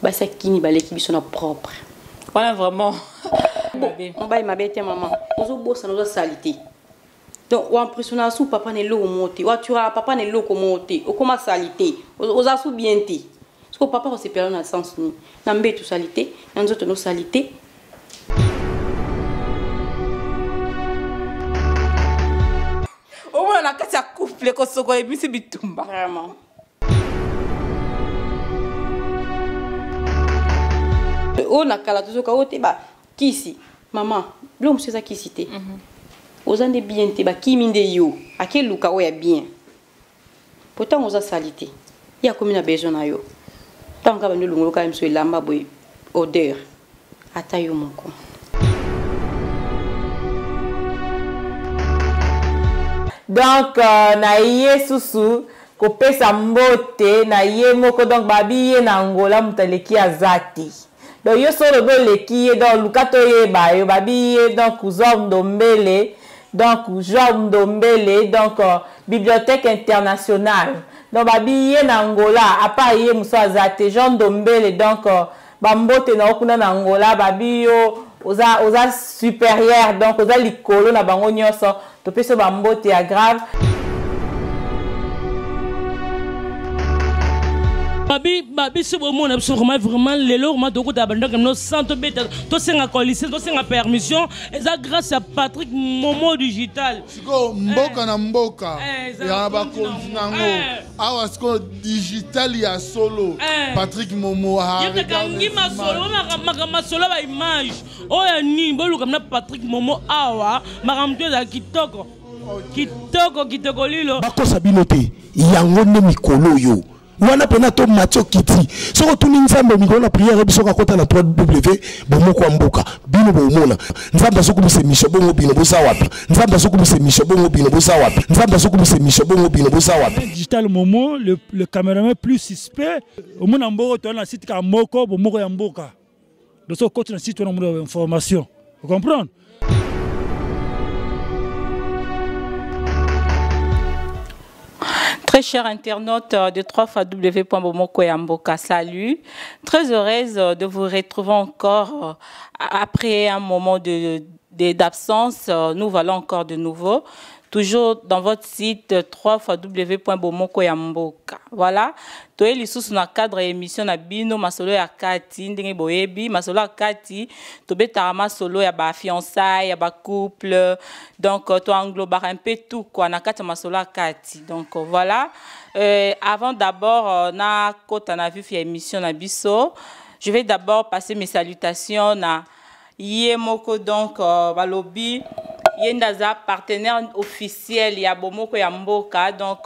Basi ya kini baleki biso na propre. Wana vraiment. Mobali mabe te mama. Ozobosana oza salite. Donc oimpressionnaka su papa na eloko moko te. Oaturaka papa na eloko moko te. Okoma salite. Oza su bien te. Siko papa akosepela na sens nini? Na mbeto salite, na nzoto no salite. Omona na kati ya couple kosokola ebimisi bitumba. Vraiment. Oyo na kala tozoka oyo te ba kisi mama biloko mosusu eza kisi te. Oza nde bien te, bakimi nde yo. Akeluka oyo ya bien. Po ntango oza sali te, ye akomi na besoin na yo. Ntango kaka bandi olongoloka ye mosusu elamba boye odeur ata yo moko. Donc na ye susu kopesa mbote na ye moko donc babi ye na Angola moto aleki aza te. Donc yo soki olobi oleki ye donc luka toyeba yo babi ye donc Zor Ndombele donc Joao Ndombele donc bibliothèque internationale donc babi ye na Angola à part ye mosusu aza te Jean Ndombele donc ba mbote na yo kuna na Angola babi yo oza oza supérieur donc oza likolo na bango nyonso topesi yo ba mbote ya grave. Babi ba biso bomona biso vraiment vraiment lelo vraiment tokota bandako no sans tobeta tosenga coalition tosenga permission eza grâce à Patrick Momo digital. Sikoyo mboka na mboka ya bakonzi nango awa sikoyo digital ya solo Patrick Momo yekangi masolo makambo masolo ba image oyo ya nini boluka na Patrick Momo awa makambo to ezala kitoko kitoko kitoko lilo bakosa bino te yango nde mikolo oyo wana pena to mati okiti soki otuni nzambe mikolo na priere biso kakota na 3w bomoko ya mboka bino bomona nzambe azokumisa emission bongo bino boza wapi nzambe azokumisa emission bongo bino boza wapi nzambe azokumisa emission bongo bino boza wapi digital momo le cameraman plus suspect omona mboko toza na site kaka moko bomoko ya mboka donc soki okoti na site wana omona information ocomprendre. Très chers internautes de 3 fois w point bomoko ya mboka, salut. Très heureuse de vous retrouver encore après un moment d'absence. Nous voilà encore de nouveau. Toujours dans votre site 3 fois w point bomoko ya mboka. Voilà. Toye lisusu na cadre ya émission na bino masolo ya kati ndenge boyebi masolo ya kati tobetaka masolo ya ba fiançailles ya ba couple donc to englobaka un peu tout quoi na kati ya masolo ya kati. Donc voilà. Avant d'abord na kota na vif ya émission na biso, je vais d'abord passer mes salutations na ye moko donc balobi ye nde aza partenaire officiel ya bomoko ya mboka donc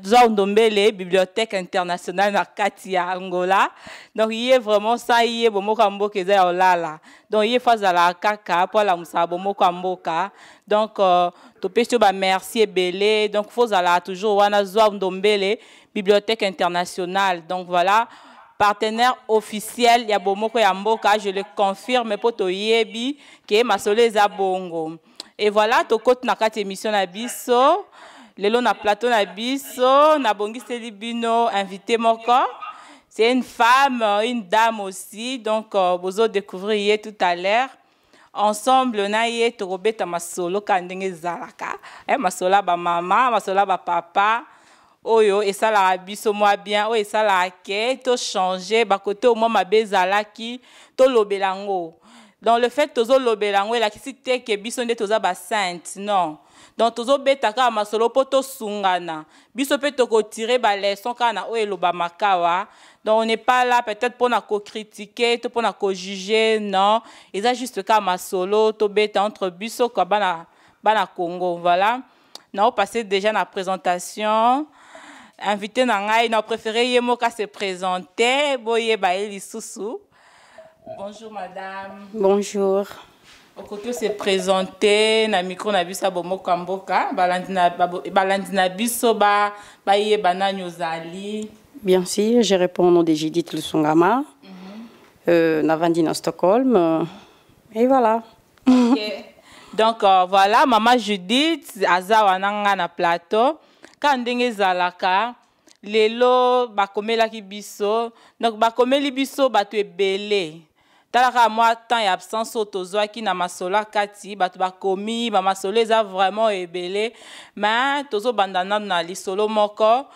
Zwa Ndombele bibliothèque internationale na kati ya Angola donc ye vraiment sa ye bomoko ya mboka eza ya olala donc ye fa azalaka kaka po alamusaka bomoko ya mboka donc topesi yo ba merci ebele donc fo ozalaka toujours wana Zwa Ndombele bibliothèque internationale donc voilà partenaire officiel ya bomoko ya mboka, je le confirme po toyebi ke masolo eza bongo. Et voilà tokoti na kati émission na biso lelo na plateau na biso na bongiseli bino invité moko, c'est une femme, une dame aussi donc bozo découvrir ye tout à l'heure ensemble na ye tokobeta masolo ka ndenge ezalaka, masolo ya ba mama, masolo ya ba papa oyo esalaka biso mwa bien, oyo esalaka ke to changer ba côté oyo mwa mabe ezalaki tolobela yango. Donc le fait tozolobela yango elakisi te ke biso nde toza ba sainte, non. Donc tozobeta kaka masolo po tosungana biso mpe tokotire ba leçon kaka na oyo elobamaka awa. Donc on n'est pas là peut-être mpona kocritiquer to mpona kojuger, non, eza juste kaka masolo tobeta entre biso kwa bana Congo. Voilà, nao passer déjà na présentation invité na ngai, na préféré ye moko se présenter boyeba ye lisusu. Bonjour madame. Bonjour. Okoki se présenter na micro na biso ya bomoko ya mboka, balandi na biso bayeba nani ozali. Bien sûr, je réponds au nom de Judith Lusungama. Navandi na Stockholm. Et voilà. Okay. Donc voilà, maman Judith aza wana nga na plateau. Ka ndenge ezalaka Lelo bakomelaki biso, donc bakomeli biso bato ebele. Tala kaka mwa temps ya absence oyo tozwaki na masolo ya kati, bato bakomi, ba masolo eza vraiment ebele, mais tozobanda nanu na lisolo moko.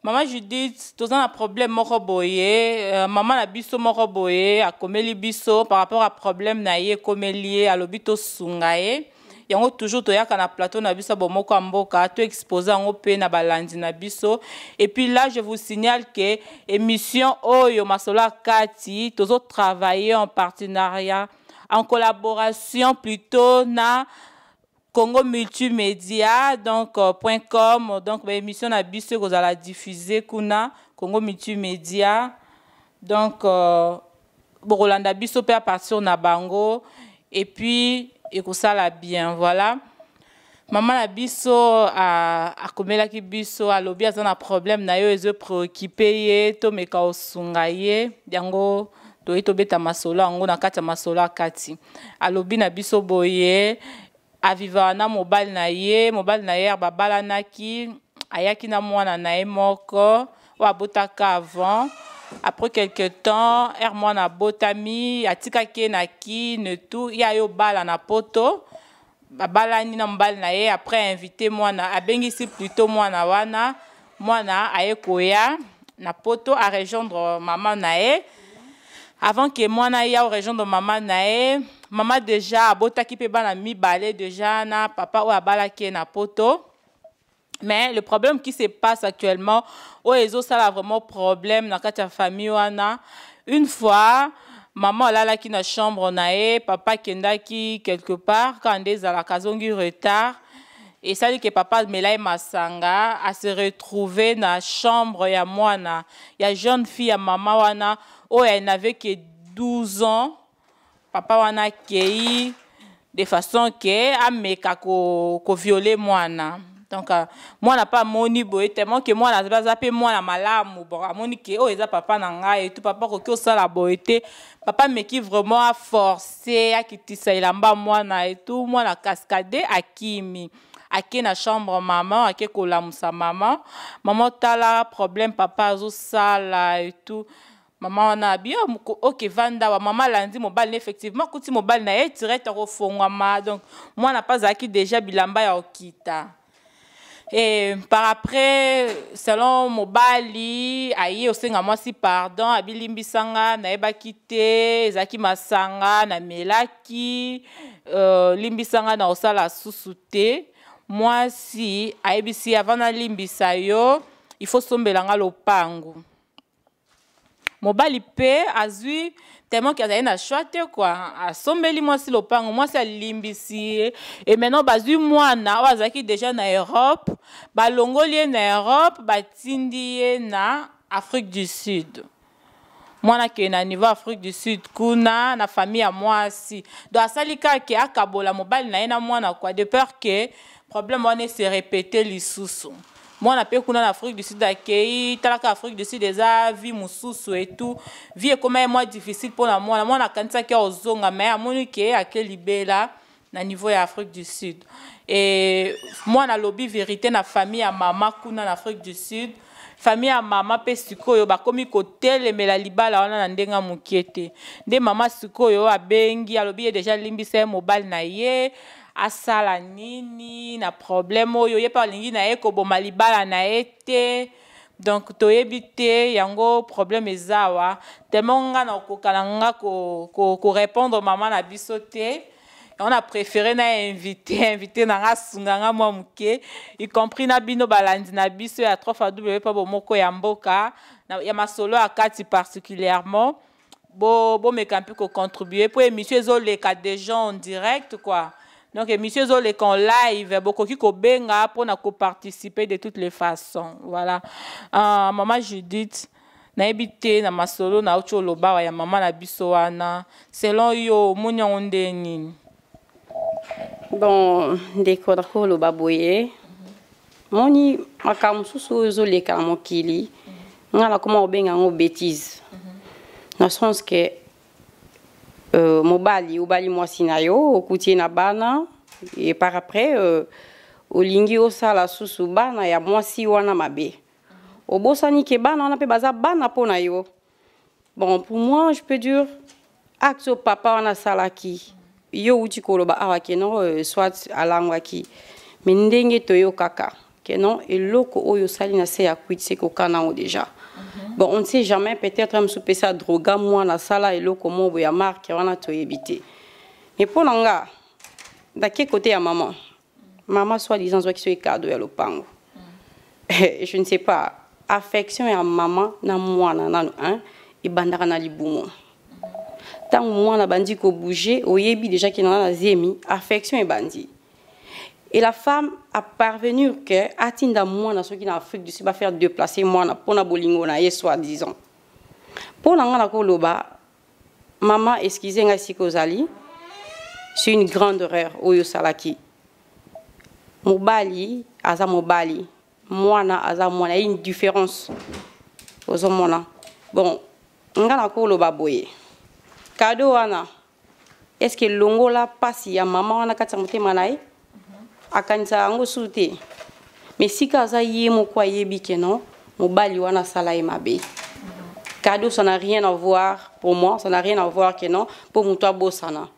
Mama Judith, toza na problème moko boye, euh, mama na biso moko boye akomeli biso par rapport à problème na ye ekomeli ye, alobi tosunga ye. Yango toujours toyaka na plateau na biso bomoko ya mboka, to exposer yango pe na balandi na biso. Et puis là, je vous signale que émission oyo masolo ya kati, tozo travailler en partenariat, en collaboration plutôt na Congo Multimédia donc euh, point com donc ba émission na biso ekozala diffuser kuna Congo Multimédia donc euh, bokolanda biso pe à partir na bango et puis ekosala bien voilà mama na biso akomelaki biso alobi aza na problème na yo ezo préoccupe ye tomeka osunga ye yango toye tobeta masolo yango na kati ya masolo ya kati alobi na biso boye avivaka na mobali na ye mobali na ye babalanaki ayaki na mwana na ye moko oyo abotaka avant après quelque temps ere mwana abotami atikaki ye na kine tout ye aye obala na poto babalani na mobali na ye après invité mwana abengisi plutôt mwana wana mwana aye koya na poto a rejoindre mama na ye avant que mwana aya rejoindre mama na ye mama déjà abotaki mpe bana mibale déjà na papa oyo abalaki ye na poto. Mais le problème qui se passe actuellement oyo ezosala vraiment problème na kati ya famille wana, une fois mama alalaki na chambre na ye, papa akendaki quelque part kaka nde ezalaka azongi retard, esali ke papa amela ye masanga, ase retrouver na chambre ya mwana ya jeune fille ya mama wana oyo elle n'avait que 12 ans. Papa wana akei de façon ke ameka kovioler ko mwana. Donc euh, mwana mpe amoni boye tellement ke mwana aza mpe mwana malamu, bon amoni ke oyo eza papa na ngai etu papa akoki osala boye te. Papa ameki vraiment aforce akitisa elamba mwana etu mwana cascade akimi ake na chambre mama, ake kolamusa mama, mama tala problème papa azosala etu. Mama wana abi oh, ok vanda wa mama alandi mobali na effectivement kuti mobali na ye direct akofongwama. Donc mwana mpe azalaki déjà bilamba ya okita. Et par après selon mobali aye osenga mwasi pardon, abilimbisanga nayebaki te ezalaki masanga namelaki, euh, limbisanga na osala susu te. Mwasi ayebisi avant nalimbisa yo il faut sombela nga lopango. Mobali mpe azwi tellement ke azali na choix te quoi, asombeli mwasi lopango, mwasi alimbisi ye. Et maintenant bazwi mwana oyo azalaki déjà na Europe, balongoli ye na Europe batindi ye na Afrique du Sud. Mwana akende na niveau Afrique du Sud kuna na famille ya mwasi, donc asali kaka ke akabola mobali na ye na mwana quoi, de peur ke problème wana ese répéter lisusu. Mwana mpe kuna na Afrique du Sud akei, talaka Afrique du Sud eza vie mosusu et tout, vie ekoma ye mwa difficile mpona mwana. Mwana akanisaki ozonga mais amoni ke ake libela na niveau ya Afrique du Sud. Et mwana alobi vérité na famille ya mama kuna na Afrique du Sud. Famille ya mama mpe sikoyo bakomi kotelemela libala wana na ndenge ya mokie te. Nde mama sikoyo abengi alobi ye deja alimbisa ye mobali na ye, asala nini na problème oyo ye mpe alingi na ye koboma libala na ye te. Donc toyebi te yango problème eza awa tellement nga na kokoka na nga korépondre ko, ko mama na biso te. Yango na préféré na invité na nga asunga nga mwa moke, y compris na bino balandi na biso ya 3 fois w mpo bomoko ya mboka ya masolo ya kati particulièrement bomeka mpe kocontribue mpo émission ezoleka déjà en direct quoi. Donc émission ezoleka en live, bokoki kobenga mpona koparticiper de toutes les façons. Voilà, mama Judith, nayebi te na masolo nauti oloba awa ya mama na biso wana, selon yo omoni yango nde nini? Bon ndeko, nakoloba boye, moni makambo mosusu oyo ezoleka na mokili, nga nakoma kobenga yango bêtise, na sens ke euh, mobali obali mwasi na yo, okuti ye na bana, et par après euh, olingi osala susu bana ya mwasi wana mabe. Obosani ke bana wana mpe baza bana mpo na yo. Bon, pour moi, je peux dire acte oyo papa wana asalaki, yo outi koloba awa ke non, soit alangwaki, mais ndenge toyokaka ke non, eloko oyo osali na se ya kwiti se kokana yango déjà. Bon, on ne sait jamais, peut-être mosusu pesa droga mwana asala eloko moko boye ya marke wana, toyebi te. Mais mpo na nga, nake côté ya mama, mama soit disant azwaki soki cadeau ya lopango, je ne sais pas. Affection ya mama na mwana nano, hein, ebandaka na libumu. Ntango mwana abandi kobouge, oyebi déjà ke nana na zemi, affection ebandi. Et la femme a parvenu que atinda mwana soki na Afrique du Sud, bafaire déplacer mwana mpona bolingo na ye soi disant. Mpo na nga, nakoloba, mama, excuse ngai, sika ozali, c'est une grande erreur oyo osalaki. Mobali aza mobali, mwana aza mwana, ya une différence ozomona. Bon, nga nakoloba boye, cadeau wana, est ce que elongola mpasi ya mama wana kati ya motema na ye? Akanisaka yango susu te. Mais sika aza ye moko ayebi ke non, mobali wana asala ye mabe. Cadeau, ça n'a rien à voir. Pour moi, ça n'a rien à voir que non, mpo moto abosana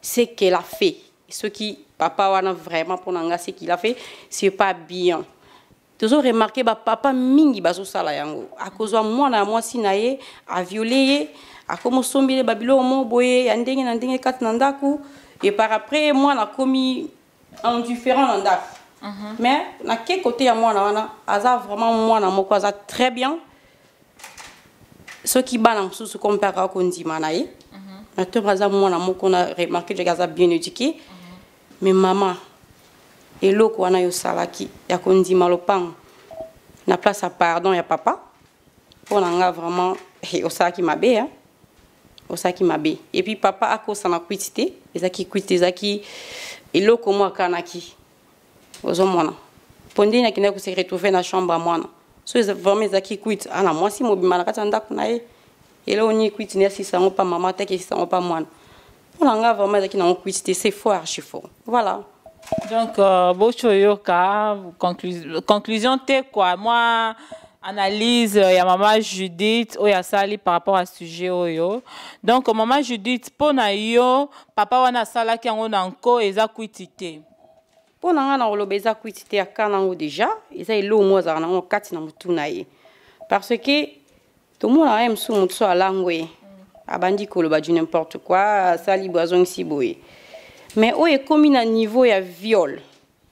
ce qu'elle a fait. Soki papa wana vraiment, mpo na nga, ce qu'il a fait, c'est pas bien. Tozo remarquer bapapa mingi bazosala yango. Akozwa mwana ya mwasi na ye, aviole ye, akomosombele babiloko moko boye ya ndenge na ndenge kati na ndako, et par après mwana akomi indifférent na ndako. Mais na ke côté ya mwana wana, aza vraiment mwana moko aza très bien. Soki bana mosusu comme mpe akaka kondima na ye na to aza mwana moko na remarque jeke aza bien éduqué. Mais mama, eloko wana yo osalaki ya kondima lopango na place ya pardon ya papa, mpo na nga vraiment, osalaki mabe, hein? Osalaki mabe. Et puis papa akosana kwiti te, ezalaki kwiti te, ezalaki eloko mo akanaki. Ozomona mpo ndenge akendaki kose retrouver na chambre ya mwana. So vraiment ezalaki kwiti, ana mwasi mobima na kati ya ndako na ye, eloko nini kwiti nde asisa yango mpa mama ataki, esisa yango mpa mwana? Mpo na nga vraiment ezalaki nango kwiti te, c'est faux, archi faux, voilà. Donc, bochoyoka, conclusion te quoi. Moi, analyse ya mama Judith oyo asali par rapport à sujet oyo. Donc, mama Judith, mpo na yo, papa wana asalaki yango na nko, eza kwiti te. Mpo na ngai, na koloba eza kwiti te. Aka nango déjà eza eloko moko azalaka nango kati na motu na ye, parce que tomonaka ye mosusu, motu so alangwe, abandi koloba du n'importe quoi, asali boye, azongisi boye. Mais oyo ekómi na niveau ya viol,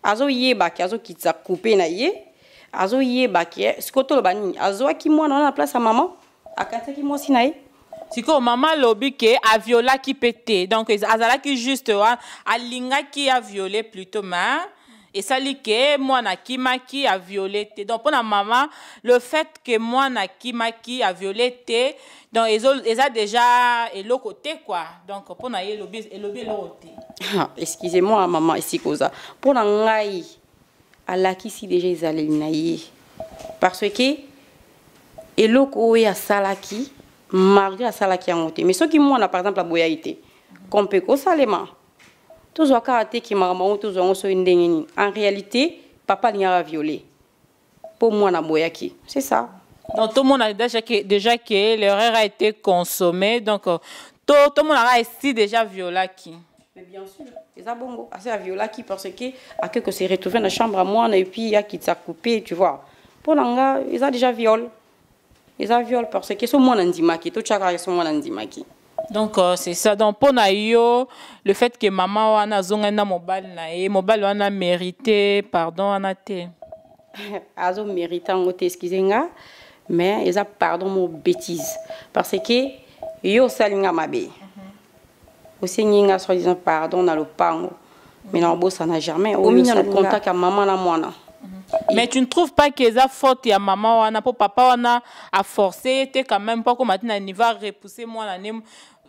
azoyebaki azokitisa coupe na ye, azoyebaki. Sikoyo toloba nini? Azwaki mwana wana na place ya mama, akatisaki mwasi na ye. Sikoyo mama alobi ke aviolaki mpe te, donc azalaki juste wana, alingaki aviole plutôt, mais esali ke mwana akimaki, aviole te. Donc mpona mama, le fait ke mwana akimaki, aviole te, donc eza déjà eloko te quoi. Donc mpona ye, elobi eloko te. Excusez-moi mama, esika oza, mpo na ngai alakisi déjà ezaleli na ye, parce que eloko oyo asalaki, malgré asalaki yango te, mais soki mwana par exemple aboyai te, kompe kosalema, tozwa kaka te ke makambo yango tozwa yango soki ndenge nini. En réalité, papa alingaka viole mpo mwana aboyaki, c'est ça. Donc tout le monde a déjà que l'erreur a été consommée, donc tout le monde a ici déjà violaki. Mais bien sûr, eza bongo, asi aviolaki, parce que ake ko se retrouver na chambre ya mwana et puis akitisa coupe, tu vois. Mpo na nga eza déjà viol, eza viol, parce que so mwana ndimaki, totyaka so mwana ndimaki. Donc c'est ça. Donc mpona yo, le fait que mama wana azongani na mobali na ye, mobali wana mérité pardon wana te? Azomérite yango te, excuse nga, mais eza pardon mo bêtise, parce que yo osali nga mabe, osengi nga soi disant pardon na lopango, mais na obosana jamais omi na contact ya mama na mwana. Mais tu ne trouves pas que eza faute ya mama wana, mpo papa wana aforce ye te quand même, mpo akoma ti na niveau arepousse mwana ne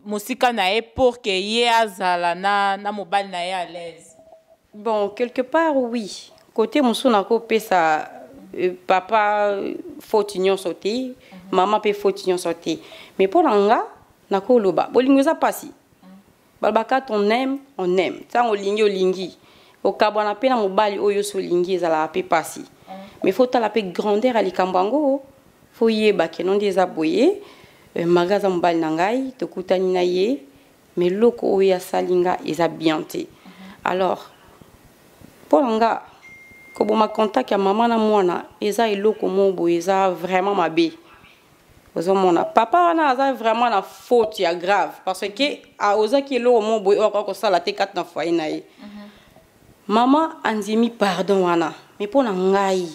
mosika na ye pour ke ye azala na mobali na ye à l'aise? Bon, quelque part oui, côté mosusu nakopesa papa faute nyonso te, mama mpe faute nyonso te. Mais mpo na nga nakoloba bolingo eza mpasi. Balobaka on aime, on aime. Ntango olingi, olingi, okabwana mpe na mobali oyo nyonso olingi, ezalaka mpe mpasi. Mais faut tala mpe grandeur ya likambo yango. Faut yeba ke non nde eza boye, euh, Maga aza mobali na ngai, tokutani na ye, mais eloko oyo asali nga eza bien te. Alors, mpo na nga koboma contact ya mama na mwana eza eloko moko boye eza vraiment mabe. Ozomona papa wana aza vraiment na faute ya grave parce que aozaki eloko moko boye oyo akoki kosala te kati na foyer na ye. Mama andimi pardon wana mais mpo na ngai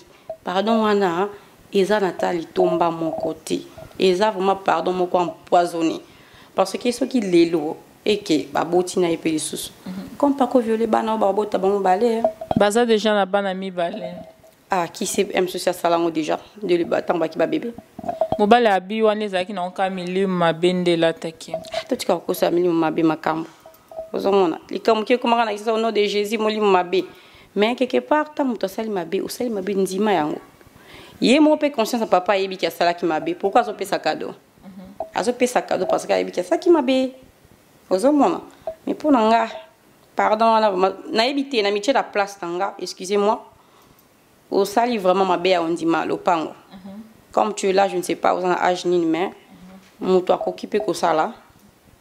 pardon wana eza na ta litomba moko te, eza vraiment pardon moko empoisonné parce que soki lelo eke baboti na ye mpe lisusu comme pako viole bana oyo babota bango mibale. Baza déjà na bana mibale. Ah, qui sait m sosi asala yango déjà nde ntango baki babebe. Mobali abi wana ezalaki nango kaka milimo mabe nde elataki. Totika kokosa milimo mabe makambo. Ozomona likambo moke ekomaka na kisasa au nom de Jésus molimo mabe, mais quelque part ntango moto asali mabe, osali mabe, ndima yango. Ye moko mpe conscience ya papa ayebiki asalaki mabe. Pourquoi azopesa cadeau? Azopesa cadeau parce que ayebiki asalaki mabe. Ozomona, mais mpo na nga pardon wana nayebi te, na mitie na place na nga, excusez moi, osali vraiment mabe ya ondima lopango. Comme tu es là, je ne sais pas oza na âge nini, mais moto akoki mpe kosala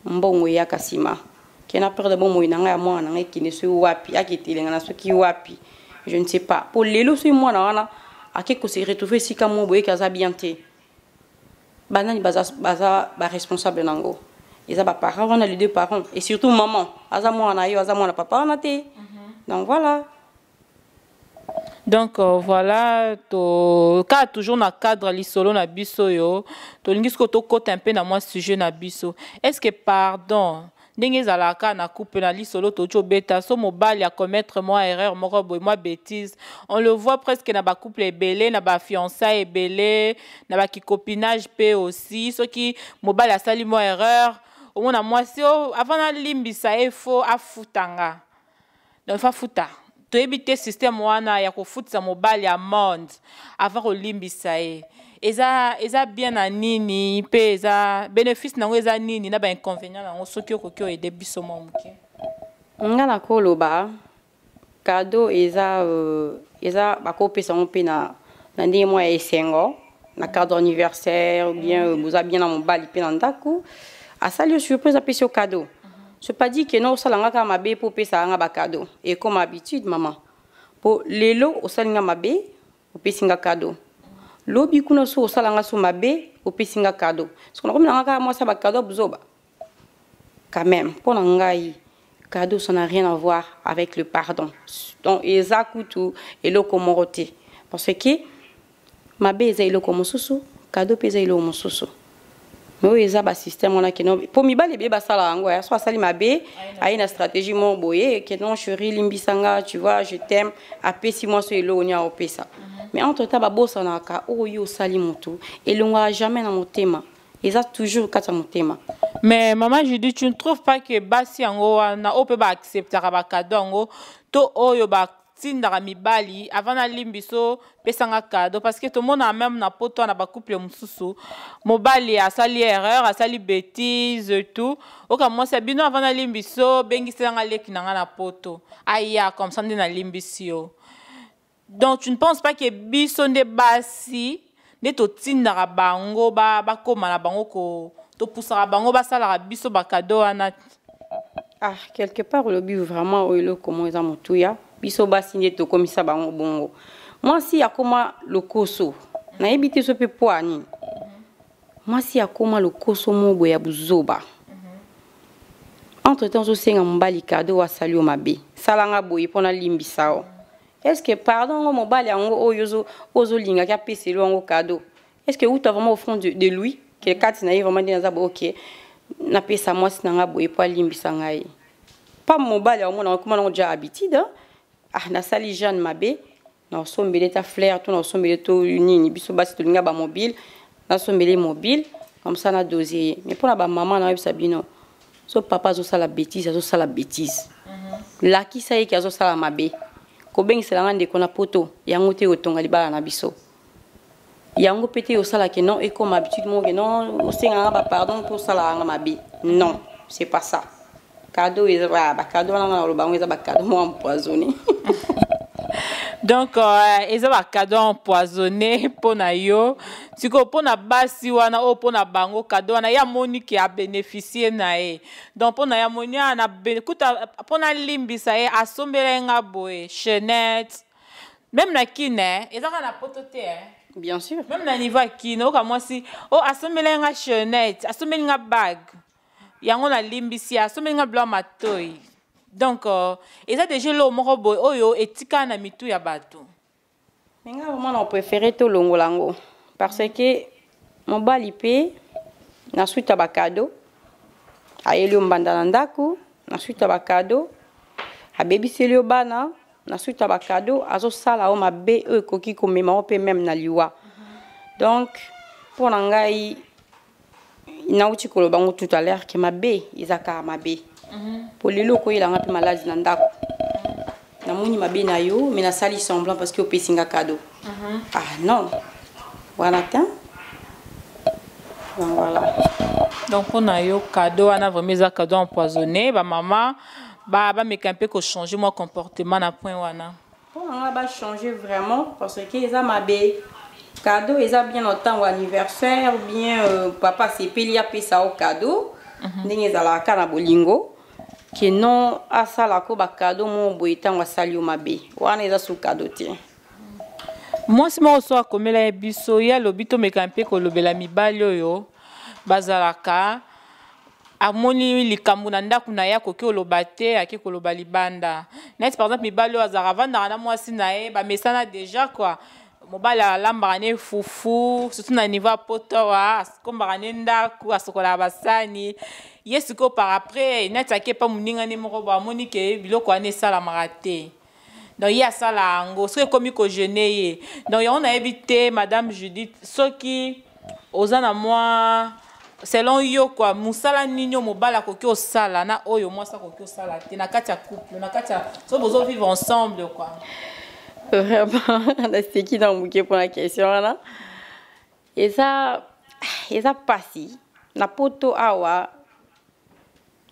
mbongo eyaka nsima ke na perdre bomoi na ngai ya mwana na ngai ekende soki wapi, aketelenga na soki wapi, je ne sais pas. Po lelo soki mwana wana ake kose retrouver esika moko boye ke aza bien te, banani baza, baza baresponsable nango? Eza baparent wana, les deux parents, et surtout maman aza mwana na yo, aza mwana papa wana te. Donc voilà. Donc voilà, to kaka toujours na cadre lisolo na biso yo, tolingi sikoyo tokɔta mpe na mwa sujet na biso. Est ce que pardon ndenge ezalaka na couple, na lisolo touti obeta, so mobali acommettre mwa erreur moko boye, mwa bêtise, on le voit presque na bacouple ebele, na bafiançailles ebele, na bakicopinage mpe aussi, soki mobali asali mwa erreur, omona mwasi o avant nalimbisa ye, fo afutanga. Donc fa futa, toyebi te système wana ya kofutisa mobali amende avant kolimbisa ye eza bien na nini, mpe eza bénéfice nango eza nini, na bainconvénient nango, soki okoki oaider biso mwa moke. Nga nakoloba cadeau eza eza bakopesa yango mpe na ndenge mwa ya esengo na cadre anniversaire ou bien boza bien na mobali mpe na ndako, asali yo surprise, apesi yo cadeau. C'est pas dit que non osalanga kaka mabe mpo opesaka nga bacadeau, ekoma habitude mama. Mpo lelo osali nga mabe, opesi nga cadeau, lobi kuna so osalanga so mabe, opesi nga cadeau, soki nakomi nanga kaka mwasi ya bacadeau buzoba quand même. Mpo na ngai cadeau, ça n'a rien à voir avec le pardon. Donc eza kutu eloko moko te parce que mabe eza eloko mosusu, cadeau mpe eza eloko mosusu. Mais oyo eza basystème wana keno mpo mibali ebele basala yango ya so asali mabe, aye na stratégie moko boye ke non chéri, limbisanga, tu vois, je t'aime, apesi mwasi oyo eloko nini aopesa. Mais entre temps babosanaka oyo osali motu elongwaka jamais na motema, eza toujours kati ya motema. Mais mama Judith, tu ne trouves pas que basi yango wana oyo mpe baacceptaka bacadeau yango to oyo batindaka mibali avant nalimbi so pesanga cadeau? Parce que tomona même na poto na bacouple mosusu, mobali asali erreur, asali bêtise et tout, oka mwasi bino avant nalimbi so bengiselanga leki na nga na poto aya, comme ça nde nalimbisi yo. Donc tu ne penses pas que biso nde basi nde totindaka bango bakóma na bango ko topusaka bango basalaka biso bacadeau wana? Ah, quelque part olobi vraiment oyo eloko moko eza motuya. Biso basi nde tokomisa bango bongo. Mwasi akóma lokoso, nayebi te so mpe po ya nini mwasi akóma lokoso moko boye ya buzoba. Entre temps ozosenga mobali cadeau, asali yo mabe, salanga boye mpo nalimbisa yo. Est ce que pardon yango mobali yango oyo ozolingaki apeseli yango cadeau, est ce que uta vraiment au fond de lui ke kati na ye vraiment nde naza boye, ok, napesa mwasi na nga boye mpo alimbisa ngai? Pa mobali aomona akoma nango déjà habitude. Ah, nasali Jeanne mabe, naosombeli ta fleur to naosombeli to nini. Biso basi tolinga bamobile, nasombeli mobile comme ça na dose ye. Mais mpona bamama, nayebisa bino, so papa azosala bêtise, azosala bêtise, lakisa ye ke azosala mabe. Kobengisela nga ndeko na poto yango te otonga libala na biso yango mpe te osalaka non ekoma habitude moko ke non osenganga bapardon mpo osalaka nga mabe. Non, c'est pas ça. Cadeau eza bacadeau wana, nga na koloba yango eza bacadeau moko empoisonné. Donc eza bacadeau empoisonné mpo na yo. Sikoyo mpo na basi wana oyo, mpo na bango cadeau wana, ye amoni ke abénéficie na ye. Donc mpo na ye amoni a na kuta mpo nalimbisa ye, asombela ye nga boye chaînette. Même na kine, eza kaka na poto te, eh. Bien sûr. Même na niveau ya kine, oyoka mwasi o asombela ye nga chaînette, asombeli nga bague, yango nalimbisi ye, asombeli nga biloko ya matoi. Donc eza déjà eloko moko boye oyo etikala na mitu ya bato. Mais nga vraiment na préféré tolongola yango, parce que mobali mpe na suite ya bacadeau ayeli yo mbanda na ndako, na suite ya bacadeau abebiseli yo bana, na suite ya bacadeau azosala yo mabe oyo ekoki komema yo mpe même na liwa. Donc mpo na ngai, nauti koloba ngo tout à l'heure ke mabe eza kaka mabe. Po lelo okoyelanga mpe maladi na ndako, namoni mabe na yo, mais nasali semblant parce que opesi nga cadeau. Ah non, wana te. Donc voilà. Donc mpo na yo, cadeau wana vraiment eza cadeau empoisonné. Bamama bameka mpe kochanger mwa comportement na point wana. Mpo na nga, bachanger vraiment, parce que eza mabe. Cadeau eza bien na ntango anniversaire ou bien papa asepeli, apesa yo cadeau ndenge ezalaka na bolingo, ke non asalako bacadeau moko boye ntango asali yo mabe, wana eza su cadeau te. Mwasi moko so akomela ye biso, ye alobi tomeka mpe kolobela mibali oyo bazalaka, amoni likambo na ndako na ye, akoki koloba te, ake koloba libanda. Neti par exemple mibali oyo azalaka, avandaka na mwasi na ye, bamesana déjà quoi. Mobali alambaka ne fufu, surtout na niveau ya poto awa, akombaka ne ndako, asokolaka basani. Ye sikoyo par après, neti ake epa moninga ne moko bo, amoni ke biloko wana esalamaka te, donc ye asala yango. Soki ekomi kogêner ye, donc yango nayebi te. Madame Judith, soki oza na mwa selon yo quoi, mosala nini oyo mobali akoki osala na oyo mwasi akoki osala te na kati ya couple, na kati ya soki bozovivre ensemble quoi? Vraiment, naseki na moke mpona question wana. Eza pasi na poto awa.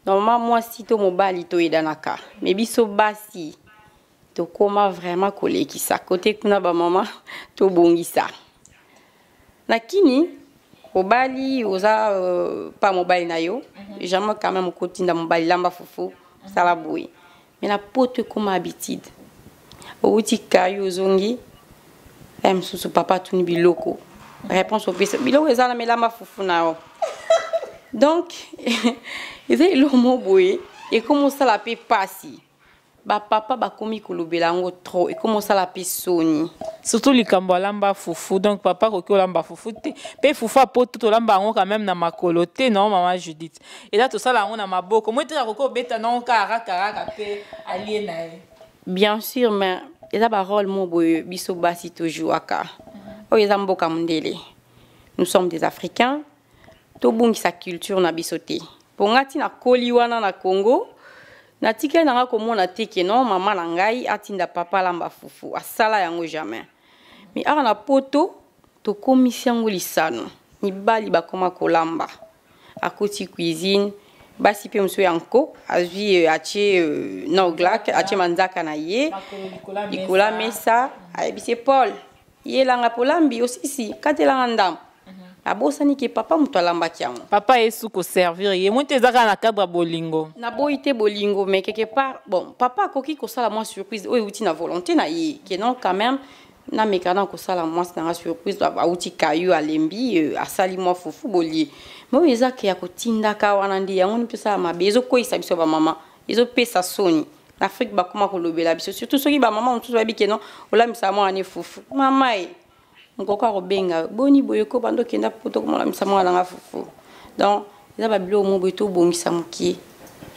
Normalement mwasi to mobali toyedanaka, mais biso basi tokóma vraiment kolekisa kote kuna. Bamama, tobongisa na kini. Mobali oza pa mobali na yo, jamais quand même okotinda mobali lamba fufu, sala boye. Mais na poto ekóma habitude. Outi kayu, ozongi ya mosusu, papa atuni biloko, réponse opesa biloko eza na melamba fufu na yo. Donc eza eloko moko boye ekómi osala mpe pasi. Bapapa bakomi kolobela yango trop, ekómi osala mpe soni. Surtout likambo alamba fufu. Donc papa akoki olamba fufu te? Mpe fufu apoto, tolamba yango quand même na makolo te, non mama Judith? Eza tosala yango na maboko. Moi te, akoki obeta nango kaka rakaraka mpe alie na ye. Bien sûr, mais eza barôle moko boye biso basi tojouaka. Oyo eza mboka mondele, nous sommes des Africains, tobungisa culture na biso te. Mpo nga ntina koli wana na Congo, natikali nanga komona te ke non, mama na ngai atinda papa alamba fufu, asala yango jamais. Mais awa na poto tokomisi yango lisano. Mibali bakoma kolamba, akoti cuisine, basi mpe mosusu ya nko azwi, atie na oglak, atie manzaka na ye likolo ya mesa, ayebisi Paul yelanga polambi osisi katelanga ndambo. Abosani ke papa moto alambaki yango. Papa yesu koservir ye mo te, eza kaka na cadre ya bolingo. Naboyi te bolingo, mais quelque part, bon, papa akoki kosala mwa surprise oyo euti na volonté na ye, ke non, quand même nameka na kosala mwasi nanga surprise, auti kayu, alembi, asali mwa fufu, bolie. Mais oyo eza ke ya kotindaka wana nde yango ni tosala mabe. Ezokweyisa biso bamama, ezopesa soni. Na Afrique bakoma kolobela biso, surtout soki bamama mosusu bayebi ke non, olambisa mwana ne fufu. Mama ye mokoko akobenga boni boye ko banda okenda poto, komolamisa mwana nanga fufu. Donc eza babiloko mo boye tobongisa mokie.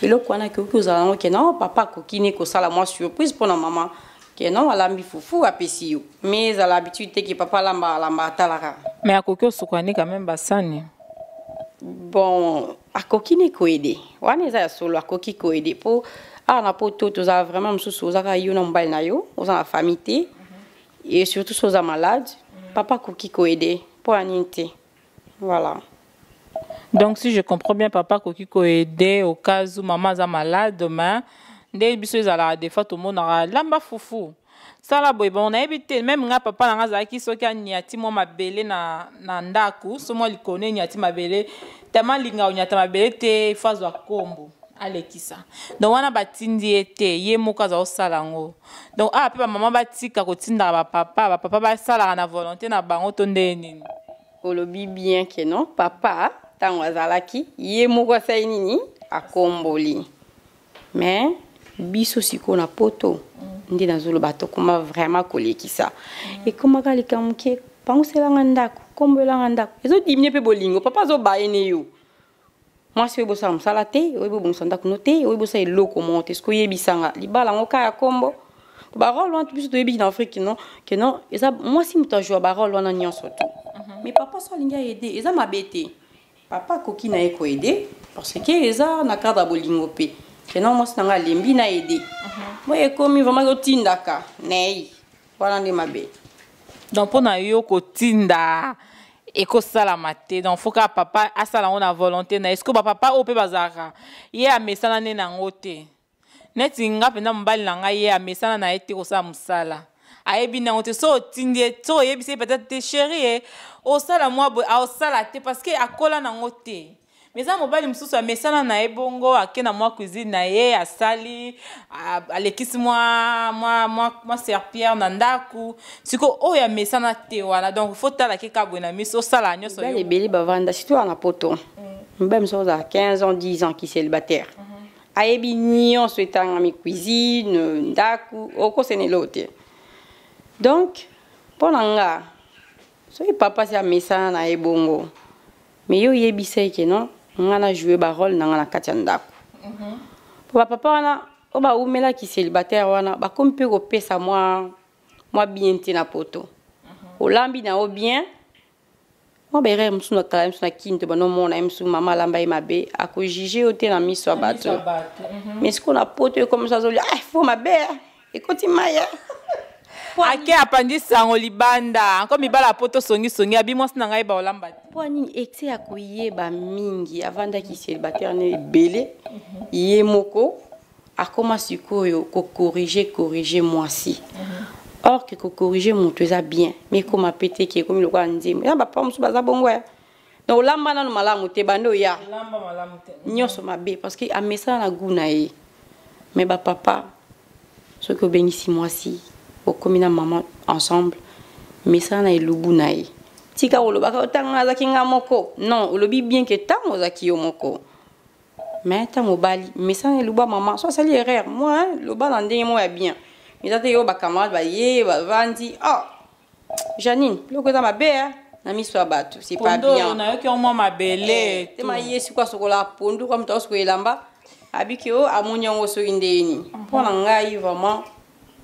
Eloko wana ekoki kozala yango ke non, papa akoki ne kosala mwa surprise mpona mama, ke non, alambi fufu, apesi yo. Mais ezala habitude te ke papa alamba, alamba, atalaka. Mais akoki osukola ne quand même basani. Bon, akoki ne koaider, wana eza ya solo, akoki koaider. Mpo awa na poto tozala vraiment mosusu, oza kaka yo na mobali na yo, oza na famille te. Et surtout so oza malade, papa akoki koaider, mpo ya nini te? Voilà. Donc si je comprends bien, papa akoki koaider au cas où mama aza malade. Mais nde biso ezalaka des fois tomonaka lamba fufu. Sala boye. Bon, nayebi te, même nga, papa na nga azalaki, soki aniati mwa mabele na ndako, so mwa likolo eniati mabele, tellement alinga oniata mabele te, ifo azwa kombo alekisa. Donc wana batindi ye te, ye moko aza kosala yango. Donc awa mpe bamama batika kotindaka bapapa, bapapa basalaka na volonté na bango to ndenge nini? Olobi bien ke non, papa ntango azalaki, ye moko asali nini? Akomboli. Mais biso sikoyo na poto nde nazoloba, tokoma vraiment kolekisa. Ekomaka likambo moke, panguselanga ndako, kombolelanga ndako, ezodiminuer mpe bolingo. Papa azobaye ne yo mwasi oyo bosala mosala te, oyebi obongisa ndako no te, oyebi bosala eloko moko te. Soki oyebisanga libala yango kaka ya kombo, barole wana biso toyebi na Afrique, non, ke non, eza mwasi moto ajoua barole wana nyonso tu. Mais papa so alingi aaider, eza mabe te. Papa akoki na ye koaider parce que eza na cadre ya bolingo mpe ke non, mwasi na ngai alembi, na aide. Boye ekomi vraiment otindaka nei wana nde mabe. Donc mpo na yo, kotinda ekosalama te. Donc faut kaka papa asala yango na volonté na ye. Est-ce bapapa oyo mpe bazalaka, ye amesana nde nango te? Neti nga mpenza, mobali na ngai, ye amesana na ye te kosala mosala, ayebi nango te. So otindi ye, so oyebisi ye peut-être te, chéri ye osala mwa boye, aosala te parce que akola nango te. Mais eza mobali mosusu amesana na ye bongo, ake na mwa cuisine na ye, asali, alekisi mwa serpillière na ndako. Sikoyo oyo amesana te wana, donc faut tala ke ka boye na miso, osala nyonso. Mibali ebele bavanda, surtout wana na poto, mibali mosusu ozala 15 ans, 10 ans ki célibataire, ayebi nyonso etangami, cuisine, ndako, okosenela te. Donc mpo na nga, soki papa si amesana na ye bongo, mais yo oyebisa ye ke non, nga na joue barole na nga na kati ya ndako. Po bapapa wana oyo bawumelaki célibataire wana, bakomi mpe kopesa mwa bien te na poto. Olambi na yo bien, mwa baerreur mosusu na kala mosusu na kini to banomona ye mosusu, mama alamba ye mabe, akojuger yo te na miso ya bato. Mais sikoyo na poto ekomi so azolia, ah, fo mabe ekoti mai. Ake apandi sango libanda anko mibala poto songisongi, abi mwasi na ngai baolamba te. Mpo nini excès ya koyeba mingi? Avandaki célibataire ne ebele, ye moko akoma sikoyo kocorriger, corriger mwasi. Or ke kocorriger moto eza bien, mais ekoma pe te ke ekomi lokola nzembo. Eza bapapa mosusu baza bongo ya donc olamba nano malamu te, bande oya nyonso mabe parce que amesana na goût na ye. Mais bapapa, soki obengisi mwasi, okomi na mama ensemble, mesana na elubu na ye. Tika kolobaka otanga azalaki nga moko. Non, olobi bien ke ntango ozalaki yo moko, mais ntango obali, mesana elubu ya mama. So asali erreur moi, loba na ndenge moko ya bien. Eza te yo bacamarade baye bavandi, oh Janine, biloko eza mabe na miso ya bato, c'est pas bien. Nayoki mwa mabele. Tema ye sikoyo asokola pondu kwa moto asokola elamba, abiki o amoni yango soki ndeni. Mpo na ngai vraiment,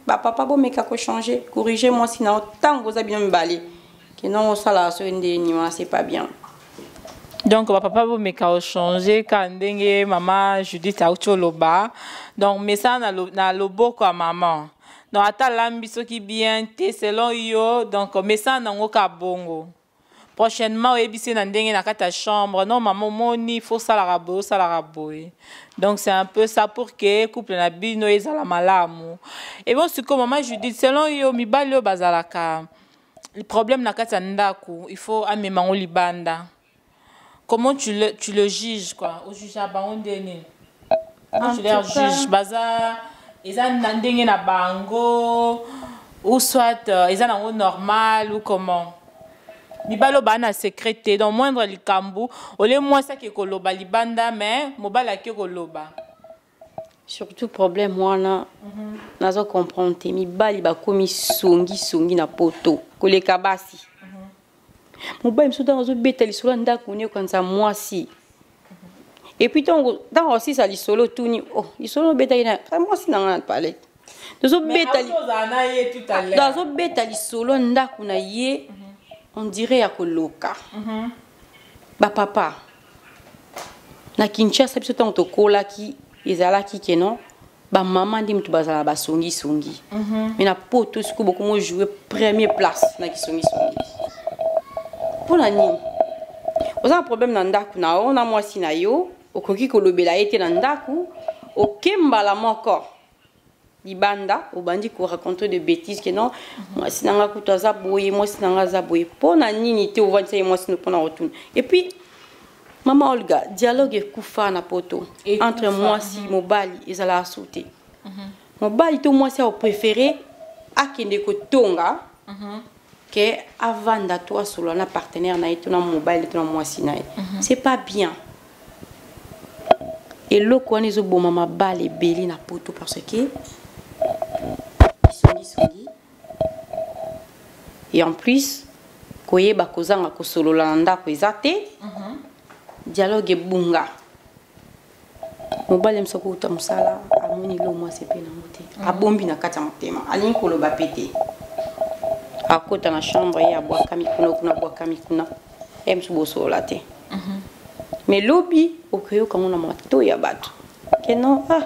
bapapa bomeka kochanger, corriger mwasi na yo ntango oza bino mibale, keno osala soki ndeni wana, c'est pas bien. Donc bapapa bomeka kochanger kaka ndenge mama Judith auti oloba. Donc mesana na loboko ya mama. Donc ata alambi soki bien te selon yo, donc mesana nango kaka bongo. Prochainement oyebisi ye na ndenge na kati ya chambre: non mama, omoni, faut osalaka boye, osalaka boye. Donc c'est un peu ça pour que couple na bino ezala malamu. Et bon, sikoyo mama Judith, selon yo, mibali oyo bazalaka problème na kati ya ndako, il faut amema yango libanda, comment tu le juges quoi? Ojuge bango nde nini? Comment tu leur juges? Baza eza na ndenge na bango ou soit eza nango normal ou comment? Mibali oyo baa na secret te, donc moindre likambo olie, mwasi ake koloba libanda, mais mobali ake koloba. Surtout problème wana, nazo comprendre te. Mibali bakomi songisongi na poto koleka basi. Mobali mosusu ntango azobeta lisolo ya ndako ni okanisa mwasi, et puis ntango osisa lisolo, otuni: oh, lisolo obetaki na mwasi na nga na pale. Azobeta lisolo ya ndako na ye, on dirait ya koloka. Bapapa na Kinshasa, biso ntango tokolaki, ezalaki ke non, bamama nde moto bazala basongisongi. Mais na poto sikoyo bokomo jouer premier place na kisongisongi. Mpo na nini? Oza na problème na ndako na yo na mwasi na yo, okoki kolobela ye te na ndako, oke mbala moko. Libanda obandi ko raconter de bêtises que non, mwasi na nga kutu aza boye, mwasi na nga aza boye. Mpo na nini te ovandisa ye mwasi no mpona kotuna? Et puis mama Olga, dialogue ekufa na poto. Ekufa. Entre mwasi mobali ezalaka su te. Mobali to mwasi akopréféré akende kotonga ke avanda to asolola na partenaire na ye to na mobali to na mwasi na ye. C'est pas bien. Eloko wana ezoboma mabala ebele na poto parce que songisongi, et en plus koyeba kozanga kosolola na ndako eza te. Dialogue ebunga. Mobali mosu akouta mosala, amoni lo mwasi epe nango te, abombi na kati ya motema, alingi koloba pe te, akota na chambre ye, abwakami kuna kuna, abwakami kuna, ye mosu bosolola te. Mais lobi okoyoka ngo na matoi ya bato ke non, ah,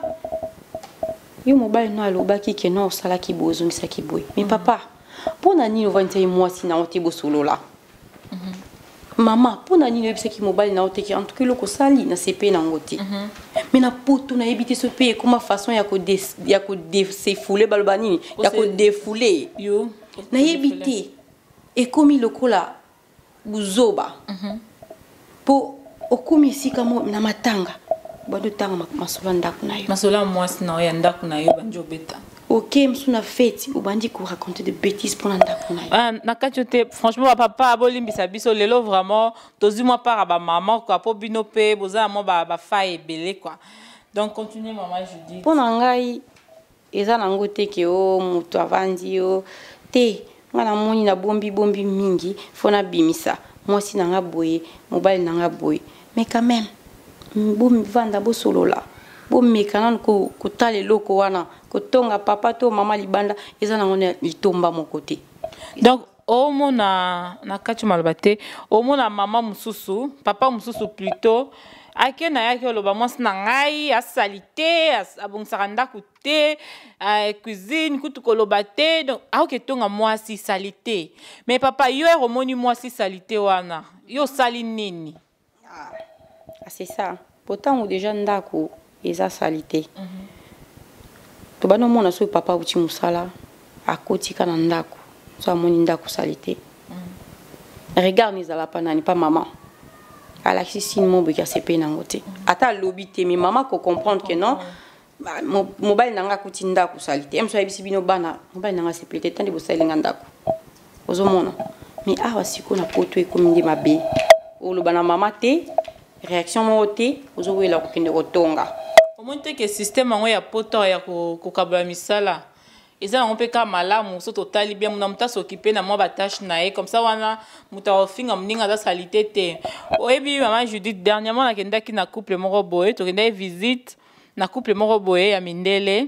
yo mobali no alobaki ke non, osalaki boye, ozongisaki boye. Mais papa, mpo na nini ovandisa ye mwasi na yo te bosolola? Mama, mpo na nini oyebisaki mobali na yo te ke en tout cas eloko osali na sepe nango te? Mais na poto nayebi te so mpe ekoma façon ya kodéfouler, baloba nini, ya kodéfouler. Yo. Nayebi te, ekomi lokola buzoba mpo okomi esika mo na matanga, bando otanga masolo ya ndako na yo. Masolo ya mwasi na yo, ya ndako na yo, bandi obeta. Ok, mosu na fête obandi koraconter de bêtises mpona ndako na yo. Ah, na kati yo te, franchement bapapa bolimbisa biso lelo, vraiment tozwi mwa part ya bamama quoi, mpo bino mpe boza na mwa bafaille ebele quoi. Donc continue, mama Judith. Mpo na ngai eza nango te ke o moto avandi yo te. Ngai namoni nabombi bombi mingi, fo nabimisa mwasi na nga boye, mobali na nga boye. Mais quand même bovanda, bosolola, bomeka nanu kotala eloko wana. Kotonga papa to mama libanda eza nango na litomba moko te. Donc omona na kati maloba te, omona mama mosusu, papa mosusu plutôt, ake na yaki oloba mwasi na ngai asali te, abongisaka ndako te, cuisine kutu koloba te. Donc aoke tonga mwasi sali te. Mais papa, yo ere omoni mwasi sali te wana, yo osali nini? Ah, c'est ça. Pourtant déjà ndako eza sali te, tobandi omona soki papa auti mosala, akotika na ndako, so amoni ndako sali te, regard ni ezala pa nani? Pa mama. Alakisi signe mo boki asepeli nango te. Ata alobi te, mais mama kocomprendre que non, mobali na nga akuti ndako sali te. Moso ayebisi bino bana, mobali na nga asepeli te tandi bosalinga ndako. Ozomona, mais awa sikoyo na poto ekomi nde mabe. Oloba na mama te, réaction moko te, ozowela kokende kotonga. Omoni te ke système yango ya poto ya kokabola misala eza yango mpe kaka malamu? So totali bien, na moto asokipe na mwa batâches na ye comme ça, wana moto akofinga moninga aza sali te te. Oyebi, mama Judith, dernièrement nakendaki na couple moko boye, tokendaki visite na couple moko boye ya mindele.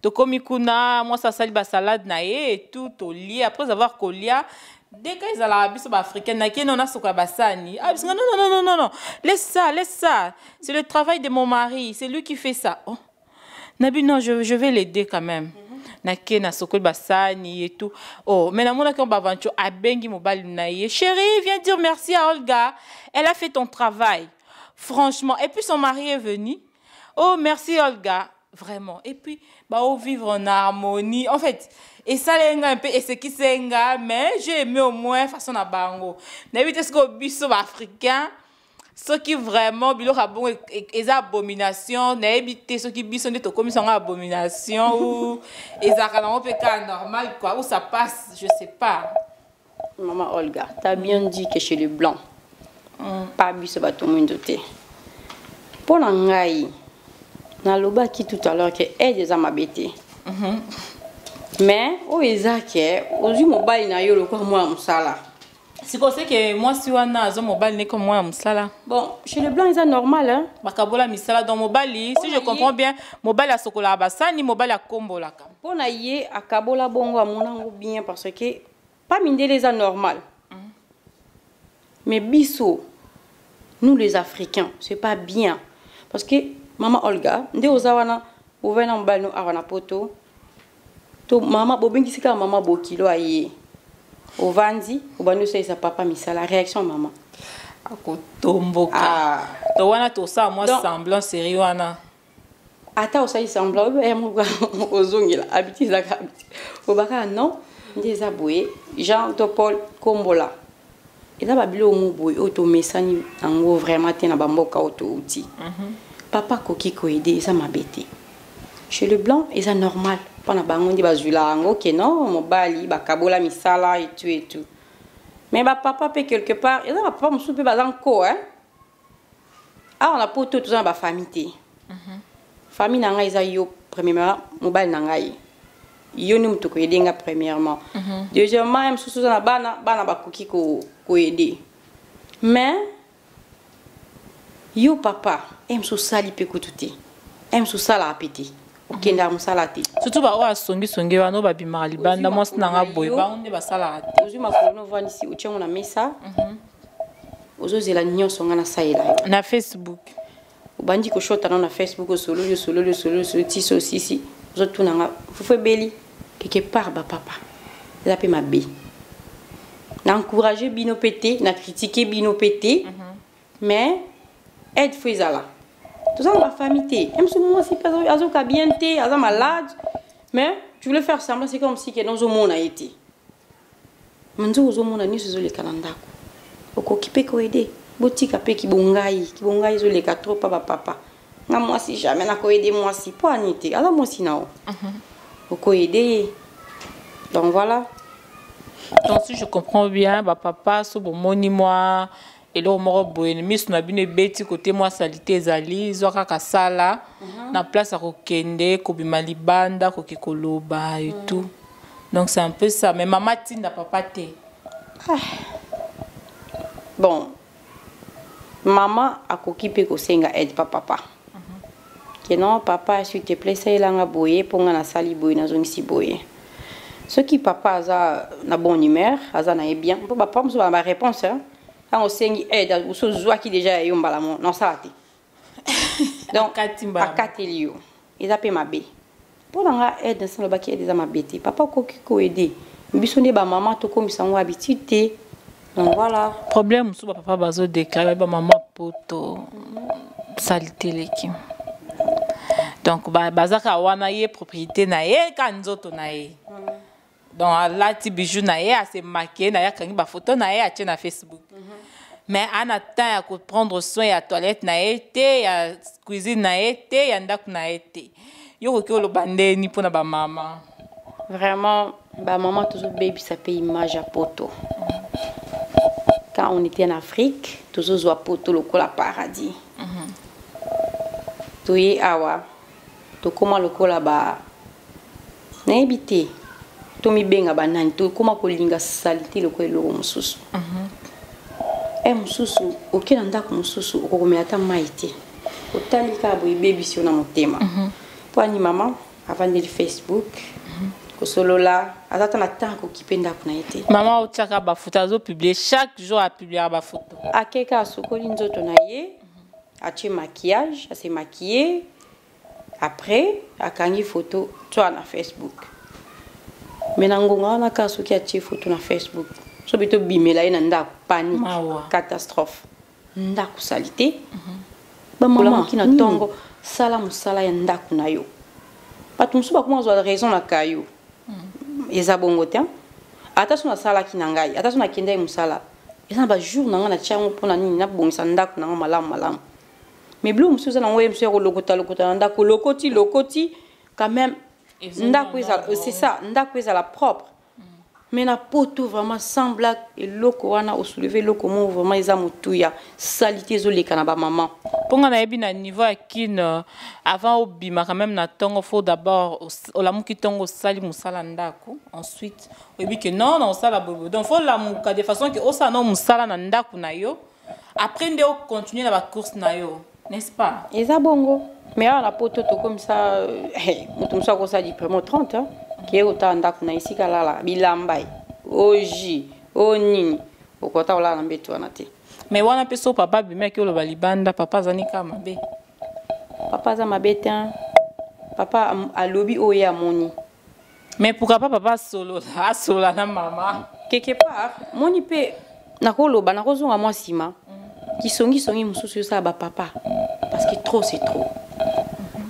Tokomi kuna, mwasi asali basalade na ye et tout, tolie. Après avoir kolia, deka ezalaka biso baafricaine, nakei no nasokola basani. Ah, biso: "Non, non, non, non, non, laisse ça, laisse ça, c'est le travail de mon mari, c'est lui qui fait ça." Oh, nabi non, je vais l'aider quand même. Nake nasokoli basani et tout. Oh, mais namonaki ngo baventure, abengi mobali na ye: "Chérie, viens dire merci à Olga, elle a fait ton travail, franchement." Et puis son mari est venu: "Oh, merci Olga, vraiment." Et puis vivre en harmonie en fait. Esaleli ngai mpe esekisi nga, mais j'ai aimé au moins façon na bango. Nayebi te soki biso baafricain, soki vraiment biloko ya bongo eza abomination. Nayebi te soki biso nde tokomisa yango abomination ou ezalaka nango mpe kaka normal quoi, ou ça passe, je sais pas. Maman Olga, t'as bien dit que chez le blanc, pas biso bato mwindo te. Mpo na ngai, nalobaki tout à l'heure ke aide eza mabe te, mais oyo eza ke ozwi mobali na yo lokola mwana mosala. Sikoyo seke mwasi wana azwa mobali ne comme mwana mosala. Bon, chez le blanc eza normal, hein? Bakabola misala. Donc mobali, si je comprends bien, mobali asokolaka basani, mobali akombolaka. Mpo na ye akabola bongo, amona yango bien, parce que pa mindele eza normal. Mais biso, nous les Africains, c'est pas bien, parce que mama Olga, nde oza wana, ovai na mobali no awa na poto, to mama bobengisi kaka mama bokilo aye, ovandi, obandi osalisa papa misala, réaction mama? Akotomboka. Ah. To wana tosala mwa Donc- semblant série wana. Ata osali semblant oyo moko ozongela habitude ezalaka habitude. Obaka non nde eza boye Jean to Paul kombola. Eza ba biloko mo boye oyo tomesani yango vraiment te na bamboka oyo touti. Papa akoki koaider eza mabe te. Chez le blanc eza normal mpona bango nde bazwila yango ke non mobali bakabola misala et tout et tout. Mais ba papa pe quelque part eza ba papa mosusu pe baza nko hein. Awa na poto toza na ba famille te. Famille na ngai eza yo premièrement mobali na ngai. Yo nde moto okoyede nga premièrement. Deuxièmement ye mosusu oza na bana, bana bakoki koyede. Mais yo papa, ye mosusu osali mpe kutu te. Ye mosusu osalaka mpe te. Okendaka mosala te. Surtout ba oyo asongisongi wana oyo babimaka libanda mwasi na nga boye bango nde basalaka te. Ozwi makolo no ovandisi otie yango na mesa. Ozozela nyonso nga nasalela yo. Na Facebook. Obandi koshota nano na Facebook osololi osololi osololi osololi ti so osisi ozotuna nga fufu ebeli quelque part ba papa eza pe mabe. Na encourager bino pe te, na critiquer bino pe te. Mais aide faut ezala. Toza na ba famille te. Même si mwasi pe azoka bien te, aza malade, mais tu voulais faire semblant c'est comme si que nozomona ye te. Nzoka ozomona nyonso ezoleka na ndako. Okoki pe koaider. Botika pe kibongai, kibongai ezoleka trop pa ba papa. Nga mwasi jamais nakoaider mwasi. Po ani te, aza mwasi na yo. Okoaider ye. Donc voilà. Donc si je comprends bien, ba papa so bomoni mwa eloko moko boye miso na bino ebeti kote mwa salite ezali zwa kaka sala na place ya kokende kobima libanda koke koloba et tout. Donc c'est un peu ça. Mais maman tinda papa te. Ah. Bon, maman akoki pe kosenga aide pa papa. Que non papa s'il te plaît salela nga boye po nga nasali boye nazongisi boye. Soki papa aza na bonne humeur, aza na ye bien, po ba papa mosusu ba ba réponse hein. Tango osengi aide, oso ozwaki déjà ya yo mbala moko, non sala te. Donc akateli yo. Eza pe mabe. Mpo na nga aide nasi nalobaki aide eza mabe te. Papa okoki ko aider. Biso nde ba mama tokomisa yango habitude te. Donc voilà. Problème mosusu ba papa bazo déclarer ba mama poto salite eleki. Donc baza kaka wana ye propriété na ye ka nzoto na ye. Donc alati bijou na ye, ase maquiller na ye, akangi ba photo na ye atie na Facebook. Mais ana temps ya ko prendre soin ya toilette na ye te, ya cuisine na ye te, ya ndako na ye te. Yo okoki oloba ndeni mpona ba mama? Vraiment, ba mama tozobebisa pe image ya poto. Quand on était en Afrique, tozozwa poto lokola paradis. Toye awa, tokoma lokola ba nayebi te tomibenga banani, tokoma kolinga salite lokola eloko mosusu. Mosusu oke na ndako mosusu okokomela ata mai te, otali kaka boye ebebisi yo na motema. Po ani mama avandeli Facebook kosolola, aza ata na temps akokipe ndako na ye te. Mama otiaka ba photo, azo publier chaque jour, apubliaka ba photo. Akeka asokoli nzoto na ye, atie maquillage, ase maquiller, après akangi photo twa na Facebook. Mais na ngonga wana kaka soki atie photo na Facebook, soki tobimela ye na ndako, panique, Mawa. catastrophe. Ndako salite. Ba mama ki na tongo sala musala ya ndako na yo. Bato mosusu bakoma kozwa raison na kayo. Eza bongo te. Ata so nasalaki na ngai, ata so nakendaki mosala, eza na ba jour na ngai natia yango mpona nini, nabongisa ndako na ngai malamu malamu. Mais biloko mosusu eza nango ye mosusu ya kolokota lokota na ndako, lokoti lokoti quand même ndako ezala, c'est ça, ndako ezala propre. Mais na poto vraiment sans blague eloko wana o soulever eloko moko vraiment eza motuya, salite ezoleka na ba maman. Mpo nga nayebi na niveau ya Kin, avant obima quand même na tongo, faut d'abord olamuki tongo osali mosala ndako, ensuite oyebi que non na osala boye. Donc faut lamuka de façon que osala no mosala na ndako na yo, après nde o continuer na ba course na yo, n'est-ce pas? Eza bongo. Mais awa na poto tokomisa, hey, moto mosusu akosala du premier au 30, hein, kiye kotala ndako na esika alala, bilamba ye, oji, o nini, okota kolala na mbeto wana te. Mais wana pe so papa abimaki oloba libanda, papa azali kaka mabe. Papa aza mabe te, hein. Papa alobi oyo ye amoni. Mais pourquoi pas papa asolola, asolola na mama? Quelque part, moni pe nakoloba, nakozonga mwa nsima. Kisongisongi mosusu osala ba papa, parce que trop c'est trop.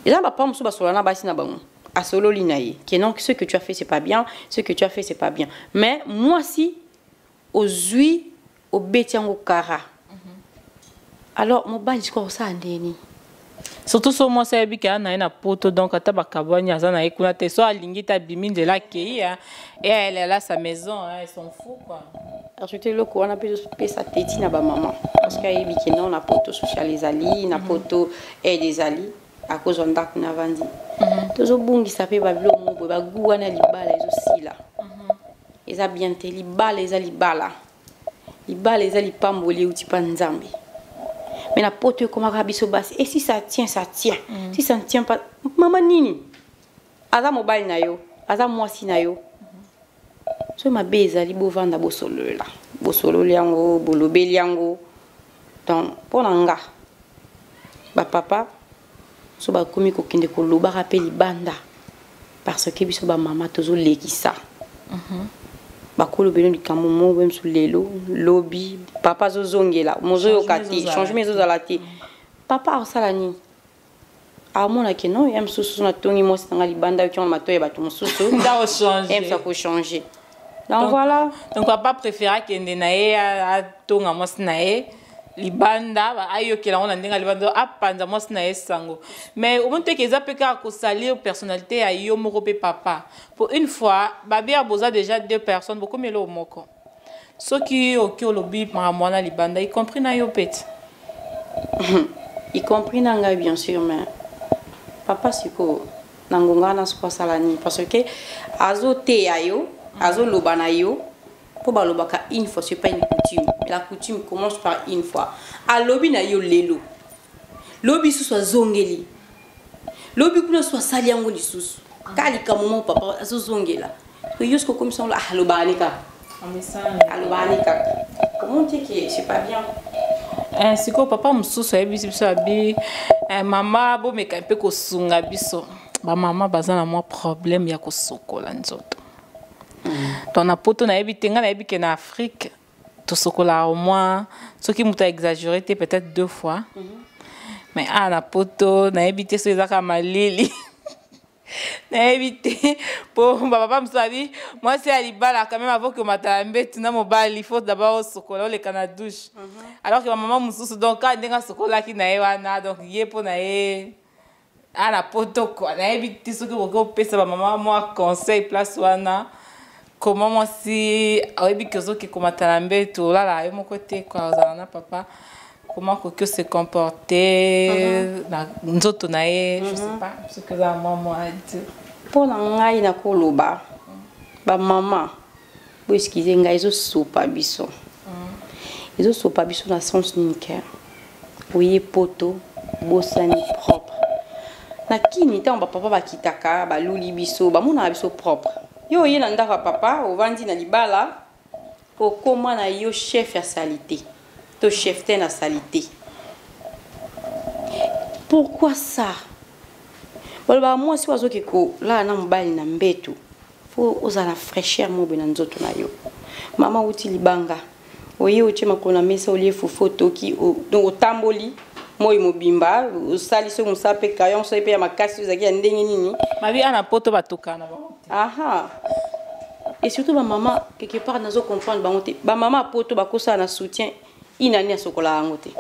Eza bapapa mosusu basolola na basi na bango, asololi na ye ke non, ce que tu as fait, c'est pas bien, ce que tu as fait, c'est pas bien. Mais mwasi ozwi, obeti yango kara. Alors mobali sikoyo akosala ndeni? Surtout so mwasi ayebi ke na ye na poto, donc ata bakabwani, aza na ye kuna te. So alingi te, abimi nzela, akei, et elle, elle a sa maison, hein, elle s'en fout, quoi. Surtout eloko wana mpe ezopesa teti na bamama, parce que ayebi ke non, na poto social ezali, na poto aide ezali, akozwa ndako na vandi. Tozobungisa mpe babiloko moko boye, bagu wana libala ezosila. Eza bien te. Libala eza libala, libala eza lipamboli euti mpa Nzambe. Mais na poto ekomaka biso basi, et si ça tient, ça tient, si ça ne tient pas, mama nini, aza mobali na yo, aza mwasi na yo. So mabe ezali, bovanda, bosolola, bosololi yango, bolobeli yango. Donc mpo na nga, bapapa so bakomi kokende kolobaka mpe libanda, parce que biso bamama tozolekisa. Bakolobeli likambo moko boye mosu lelo, lobi papa azozongela, mozoyoka te, changement ezozala te. Papa akosala nini? Amonaki non, ya mosusu natongi mwasi nanga libanda, yoki yango matoyi ya bato mosusu, ye mosu akochange. Donc voilà. Donc papa préféré akende na ye atonga mwasi na ye libanda, ayokela yango na ndenge ya libanda, apanza mwasi na ye sango. Mais omoni teke eza mpe kaka kosalir personnalité ya yo moko mpe papa. Pour une fois, babia boza déjà deux personnes, bokomi eloko moko. Soki oki olobi makambo wana libanda, y compris na yo mpe ti. Y compris na ngai, bien sûr. Mais papa sikoyo na ngonga wana sikoyo asala nini? Parce que azoteya yo, azoloba na yo, mpo balobaka une fois, c'est pas une coutume, mais la coutume commence par une fois. Alobi na yo lelo, lobi susu azongeli, lobi kuna so asali yango lisusu, kaka likambo moko papa azozongela yo. Soki okomisa ngo, alobaka ne kaka, alobaka ne kaka, comment te que c'est pas bien. Sikoyo papa mosusu ayebisi biso, abi mama, bomeka mpe kosunga biso. Bamama baza na mwa problème ya kosokola nzoto. Donc na poto, nayebi te, ngai nayebi ke na Afrique tosokolaka au moins, soki moto aexagéré te, peut-être deux fois. Mais awa na poto, nayebi te so eza kaka malili, nayebi te, mpo bapapa mosusu abi mwasi ya libala, quand même, avant ke omata na mbetu na mobali, il faut d'abord osokola, oleka na douche. Alors que bamama mosusu, donc kaka ndenge asokolaki na ye wana, donc ye mpo na ye ana poto, quoi. Nayebi te soki okoki opesa bamama mwa conseil place wana, comment mwasi oyebi ke ozoki komata na mbetu, olala yo moko te, quoi, ozala na papa, comment koki ose comporter na nzoto na ye. Je sais pas soki oza mwa mwa dire. Mpo na ngai, nakoloba bamama boexcuser ngai, ezosopa biso, ezosopa biso na sens nini? Ke oye poto, bosani propre. Na kini, ntango bapapa bakitaka, baluli biso, bamonaka biso propre. Yo oye na ndako ya papa, ovandi na libala, okóma na yo chef ya saleté to chef te na saleté. Pourquoi ça? Balobaka mwasi oyo azoki kolala na mobali na mbeto, fo ozala na fraîcheur moko boye na nzoto na yo. Mama outi libanga, oye, otie makolo na mesa, olie fufu, otoki, donc otamboli moi mobimba, osali soki mosala mpe kayon, soki mpe ya makasi, ozalaki ya ndenge nini. Mabi ana poto batokana na bango. Aha, et surtout bamama, quelque part nazo comprendre bango te. Bamama ya poto bakosala na soutien inani, asokolaka yango te.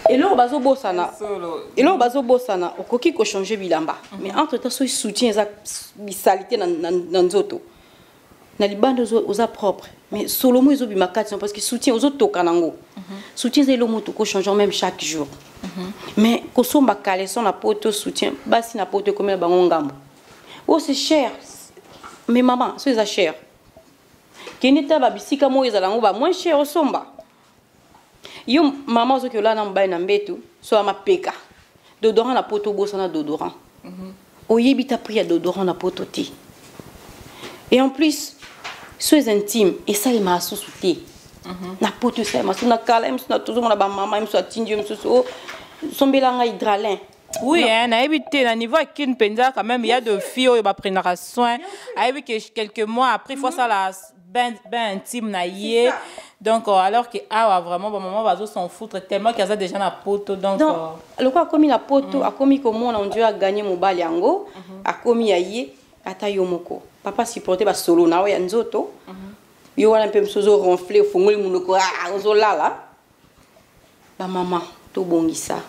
Eloko bazobosana, eloko bazobosana, okoki kochange bilamba, mais entre temps soki soutien eza bisali te na nzoto, na libanda oza propre, mais solomo ezobima kati, parce que soutien ozotoka nango. Soutien eza eloko moto okochange même chaque jour, mais kosomba caleçon na poto, soutien, basi na poto ekomi na bango ngambo. Oh, c'est cher. Mais maman, so eza cher, kende ta babisika moko ezala yango ba moins cher, osomba. Yo mama ozoki olala na mobali na mbeto, so ya mapeka, déodorant na poto, obosana déodorant. Oyebi ta prix ya déodorant na poto te. Et en plus, so eza intime, esalemaka susu te na poto. Esalema so na kala ye mosusu, na tozomona bamama ye mosusu atindi yo mosusu o sombela ngai Hydralin. Oui, hein, nayebi te, na niveau ya Kine mpenza, quand même, il y a de filles oyo baprenaka soin, ayebi ke quelques mois après, il faut asala. bain, bain intime na ye. Donc alors que awa vraiment bamama bazo s'en foutre tellement que aza déjà na poto, donc, donc lokola akomi na poto, akomi komona on dirait aganye mobali yango, akomi ya ye. Ata yo moko papa, supporte basolo na yo ya nzoto. Yo wana mpe mosusu ozoronfle, ofongoli monoko, ah, ozolala. Bamama, tobongisa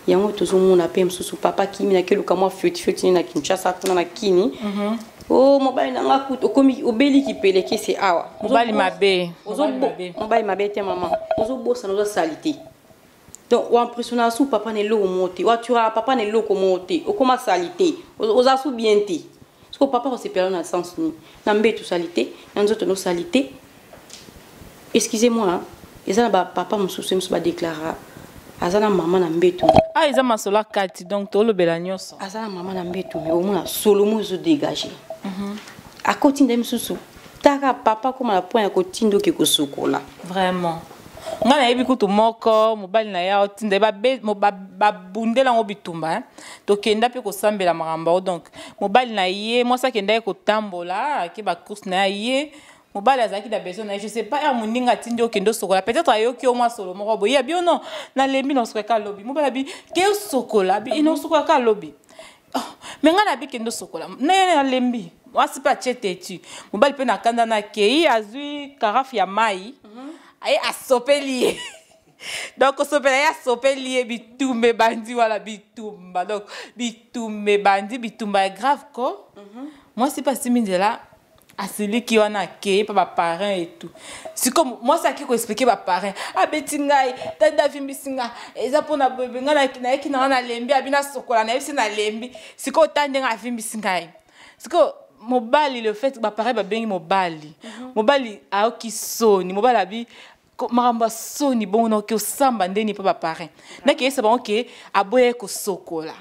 yango. Tozomona mpe mosusu papa kimi nakeluka mwa feti na Kinshasa kuna na kini. O mobali na nga kutu okomi obeliki pelekese awa. Mobali mabe. Mobali mabe te, mama, ozobosana ozosali te. Donc oimpressionnaka su papa na eloko moko te, oaturaka papa na eloko moko te, okóma sali te, oza su bien te. Siko papa kosepela na sens nini? Na mbeto osali te, na nzoto nosali te. Excusez moi, eza na bapapa mosusu mosusu badéclara aza na mama na mbeto. Ah, eza masolo akati, donc tolobela nyonso. Aza na mama na mbeto, me omona solomo ezodégage. Akoti nde mosusu taka papa koma na point ya kotinda oke kosukola. Vraiment, ngai nayebi kutu moko, mobali na ye aotinda ye, babundela yango bitumba, hein. Tokenda mpe kosambela makambo yango. Donc mobali na ye, mwasi akenda ye kotambola, ake bacourse na ye, ye mobali azalaki na besoin na ye, je sais pas, ere moninga atindi okende osokola, peut-être ayoki yo mwa solo moko boye, abi: "O non, nalembi, na osokolaka lobi." Mobali abi: "Ke osokola." Abi: "Ina osokolaka lobi." Oh, me ngai nabi kende osokola nene, nalembi. Mwasi mpe atie teti, mobali mpe na kanda na akei, azwi carafe ya mai, aye asopeli ye. Donc kosopela ye, asopeli ye, bitumba ebandi wana, bitumba. Donc bitumba ebandi, bitumba ya grave ko. Mwasi mpe asimbi nzela, asiliki wana, akei mpa baparent et tout. Sikoyo mwasi ake koexpliquer baparent: "Abeti ngai, tata avimbisi nga, eza mpona boye. Ngai nayeki na nga, nalembi, abi nasokola, nayebisi nalembi. Sikoyo ta ndenge avimbisi ngai." Sikoyo mobali, le fait baparent babengi mobali, mobali ayoki soni. Mobali abi: "Makambo ya soni bongo, naoki osamba ndeni mpo baparent nakeyesa bango ke aboyaki kosokola."